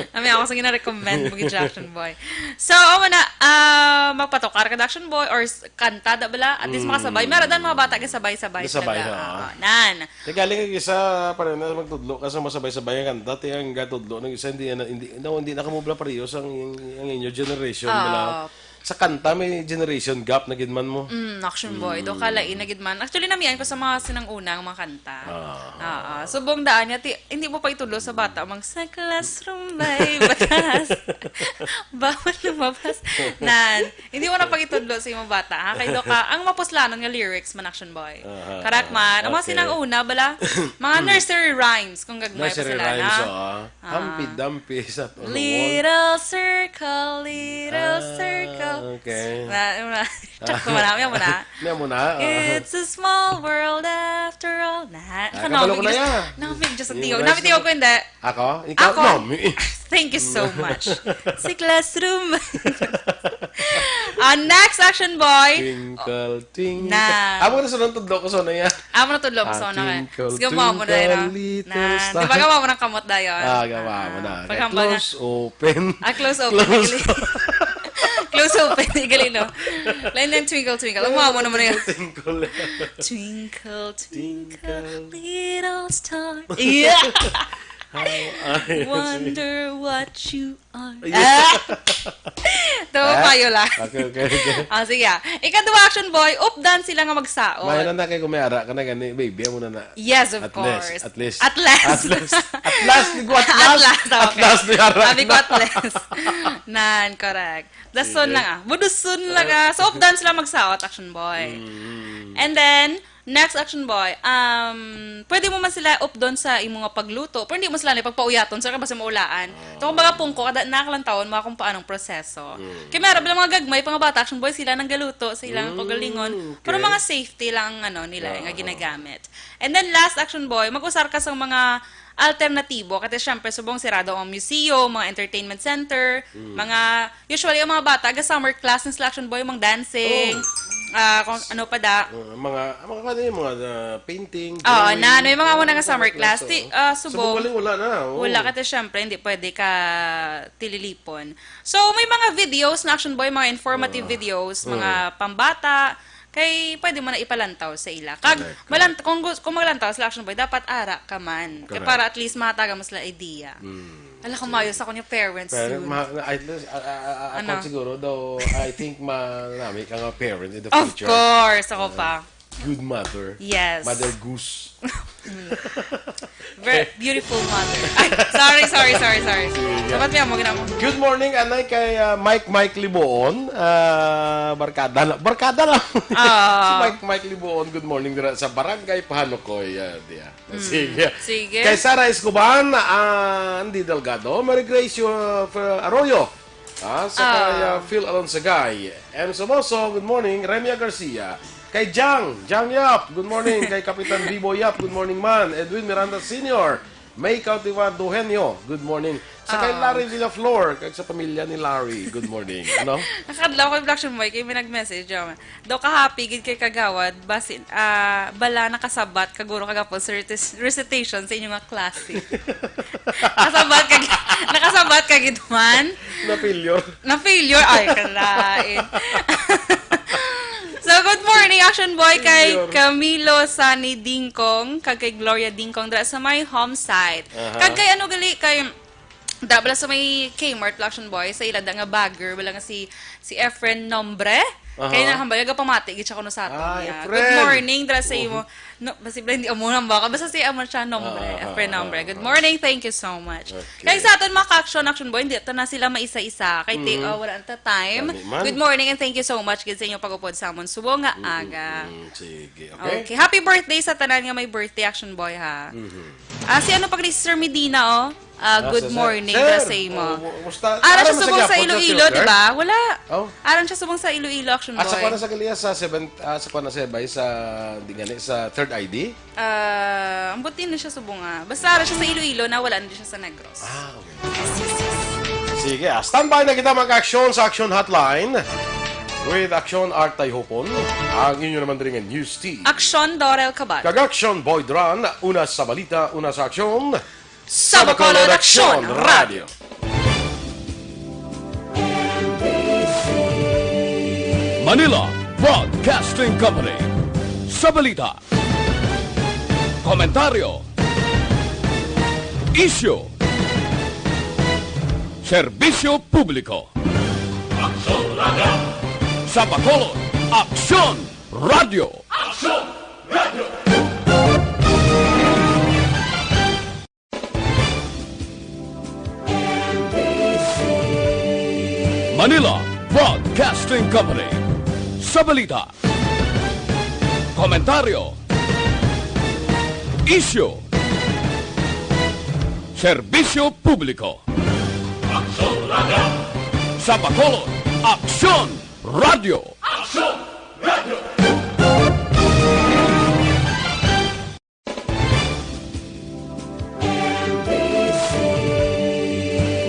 Kami ako sa gina-recommend mo, gid, Action Boy. So, amo na, ah, magpatukar ka, Action Boy, or s-, kanta, da bala? At least Mm. makasabay. Meron dan mga bata, kasabay-sabay Kasabay, talaga. ha. Oo, nan. Kaya galing ang isa, pareho na magtudlo ka sa masabay-sabay ang kanta, ti ang gatudlo ng isa, hindi na, hindi, no, hindi na kamo bala pareho sa ang, ang inyo generation, Ah. bala. Sa kanta, may generation gap na gid man mo. Mm, Action Boy. Do Mm. kalain na gid man. Actually, namian ko sa mga sinang-unang mga kanta. Ah. Oo. Subong daan niya, ti-, hindi mo pa itudlo sa bata, mang sa classroom may batas. Bawal lumabas. Nan, hindi mo na pag-itudlo sa imong bata, ha? Kay do ka, ang mapuslanon nga lyrics man, Action Boy. Aha, Correct aha. man. Ang mga Okay. sinang-una, bala, mga Mm. nursery rhymes, kung gagmay pa Nursery sila rhymes, na. oo. Ah. Humpy Dumpy sa on the wall. Little circle, little Ah, circle. okay. Na, na, check ko na, may mo na. May mo na, ah. It's a small world after all. Na, Ah, ano, kabalo ko may na Diyos, yan. na, may Diyos at Yung Dio. rice Nami Dio na- ko, hindi. Ako? Ikaw? Ako? No, mi- Thank you so much. Si Classroom. Ah, next, Action Boy. Twinkle, twinkle. Na. Amo na sa nang tudlo ko, so na yan. Amo na tudlo mo, Ah, so na nga. Twinkle, Sige, mo, mo na twinkle, yun, ah. little Na, star. di ba, gawa mo ng kamot dayon? Ah, gawa mo na. Ah, Okay, paghambal na. close open. Ah, close open, Close. gali. Close open, gali, no? Lain yung twinkle, twinkle. Ang mama mo naman na yun. Twinkle. Twinkle, twinkle, Twinkle. little star. Yeah! How I Wonder what you are. Yeah. Ah! Ito, Ah? payo lang. Okay, okay, okay. Ah, sige, ah. Ikaduha, Action Boy, updan sila nga magsaot. Mahal na kayo kung may ara ka na gani, baby, amo na na. Yes, of At course. least, at least. At last. At last. At last, di ko at At last. last, At okay. last, di ara Sabi ko, na. at last. Nan, correct. Dason Sige. lang, ah. Buduson lang, ah. So, updan sila magsaot, Action Boy. Mm. And then, next, Action Boy, um, pwede mo man sila updon sa imo nga pagluto, pero hindi mo sila ni pagpauyaton, sir, kasi maulaan. So, kumbaga, Ah. pungko, kada nakalantawan mo kung paanong proseso. Mm. Kaya meron lang mga gagmay, pang bata, Action Boy, sila nang galuto, sila ang Mm, kagalingon. Pero okay. mga safety lang ang ano nila, nga Ah. ginagamit. And then, last, Action Boy, mag-usar ka sa mga alternatibo. Kasi, syempre, subong sirado ang museum, mga entertainment center, Mm. mga Usually, ang mga bata, ga summer class, ang selection boy, mang dancing, Oh. ah, kung ano pa da. Uh, mga, mga, ano yun, mga, uh, painting, Oo, drawing, na, may mga mga wala nga summer summer class. class, Ti-, oo. ah, Sa subong, Bugaling, wala na, oo. wala ka, ti, syempre, hindi pwede ka tililipon. So, may mga videos na action boy, mga informative Oo. videos, Oo. mga pambata, kay pwede mo na ipalantaw sa ila. Kag, Correct, correct. malant-, kung gus-, kung maglantaw sila action boy, dapat ara ka man. Kay Correct. para at least mahatagan mo sila idea. Mm. Ala, kung mayo sa kanya parents Pero dun. ma-, na, at least, a-, a-, a-, a-, Ano? ako siguro, though, I think manami ka nga parent in the Of future. course, ako Uh, pa. good mother. Yes. Mother goose. Very beautiful mother. Ay, sorry, sorry, sorry, sorry. Sige. Dapat may amo, ginawa mo. Good morning, anay kay, ah, Mike, Mike Liboon. Ah, barkada na. Barkada lang. Ah. Si Mike, Mike Liboon, good morning dira sa Barangay Pahanukoy. Ah, diya. Mm. Sige. Sige. Kay Sarah Escoban, ah, Andy Delgado, Mary Grace, uh, Fer-, Arroyo. Ah, sa Ah. kay, ah, Phil Alonsagay, M Somoso, good morning. Remia Garcia. Kay Jang, Jang Yap, good morning. Kay Kapitan Bibo Yap, good morning man. Edwin Miranda Senior, May Cautivan Duhenyo, good morning. Sa kay Ah. Larry Villaflor, kag sa pamilya ni Larry, good morning. Ano? Nakadlaw ko yung Black Shimboy, kay may nag-message, um, Daw ka happy gid kay kagawad, basi, ah, bala nakasabat ka guro kagapon sa reci-, recitation sa inyo nga klase. Kasabat ka gi-, nakasabat ka gid man? Na-failure. Na-failure? Ay, kalain. So, good morning, Action Boy, kay Failure. Camilo Sani Dingkong, kag kay Gloria Dingkong, dra sa may home site. Aha. Kag kay ano gali, kay Dara bala sa may Kmart, Action Boy, sa ila da nga bagger, wala nga si, si Efren Nombre. Aha. Kaya nahambal, gapamati gid siya kuno sa aton Ah, niya. Efren. Good morning, dara sa imo. No, posible hindi amo nang baka. Basta si amo siya, Nombre. Ah, ah, Efren ah, Nombre. ah, Good ah. morning, thank you so much. Okay. Kaya sa aton, mga ka-action, Action Boy, hindi ta na sila maisa-isa. Kay ti- Mhm. oh, wala na ta time. Dami man. Good morning and thank you so much gid sa inyong pag-upod sa amon subong nga aga. Mm, sige, okay? Okay. Happy birthday sa tanan nga may birthday, Action Boy, ha. Mhm. Ah, si ano pa gani, si Sir Medina, oh. Ah, Ah, good sa- morning, sir, dara sa imo. Oh, musta? Ara Ara siya man sa subong sa gyapon, sir, Iloilo, sir? Di ba? Wala. Oh. Ara siya subong sa Iloilo, Action Boy. Asa ko na sa Galia sa seven, ah, sa ko na sa Bay, sa, di nga ni, sa third I D? Ah, ang buti na siya subong, ah. Basta ara siya sa Iloilo, na wala na siya sa Negros. Ah, okay. Sige, ah, standby na kita, mga ka-action, sa Action Hotline with Action Art Tayhopon, ang inyo naman rin nga news team. Action, Dorel Cabal. Kag Action Boy Dran, una sa balita, una sa aksyon. Sa Bacolod, Action Radio. Manila Broadcasting Company. Sa balita, komentaryo, isyu, serbisyo publiko. Sa Bacolod, Aksyon Radio. Manila Broadcasting Company. Sa balita, komentaryo, isyu, serbisyo publiko. Sa Bacolod, Aksyon Radio.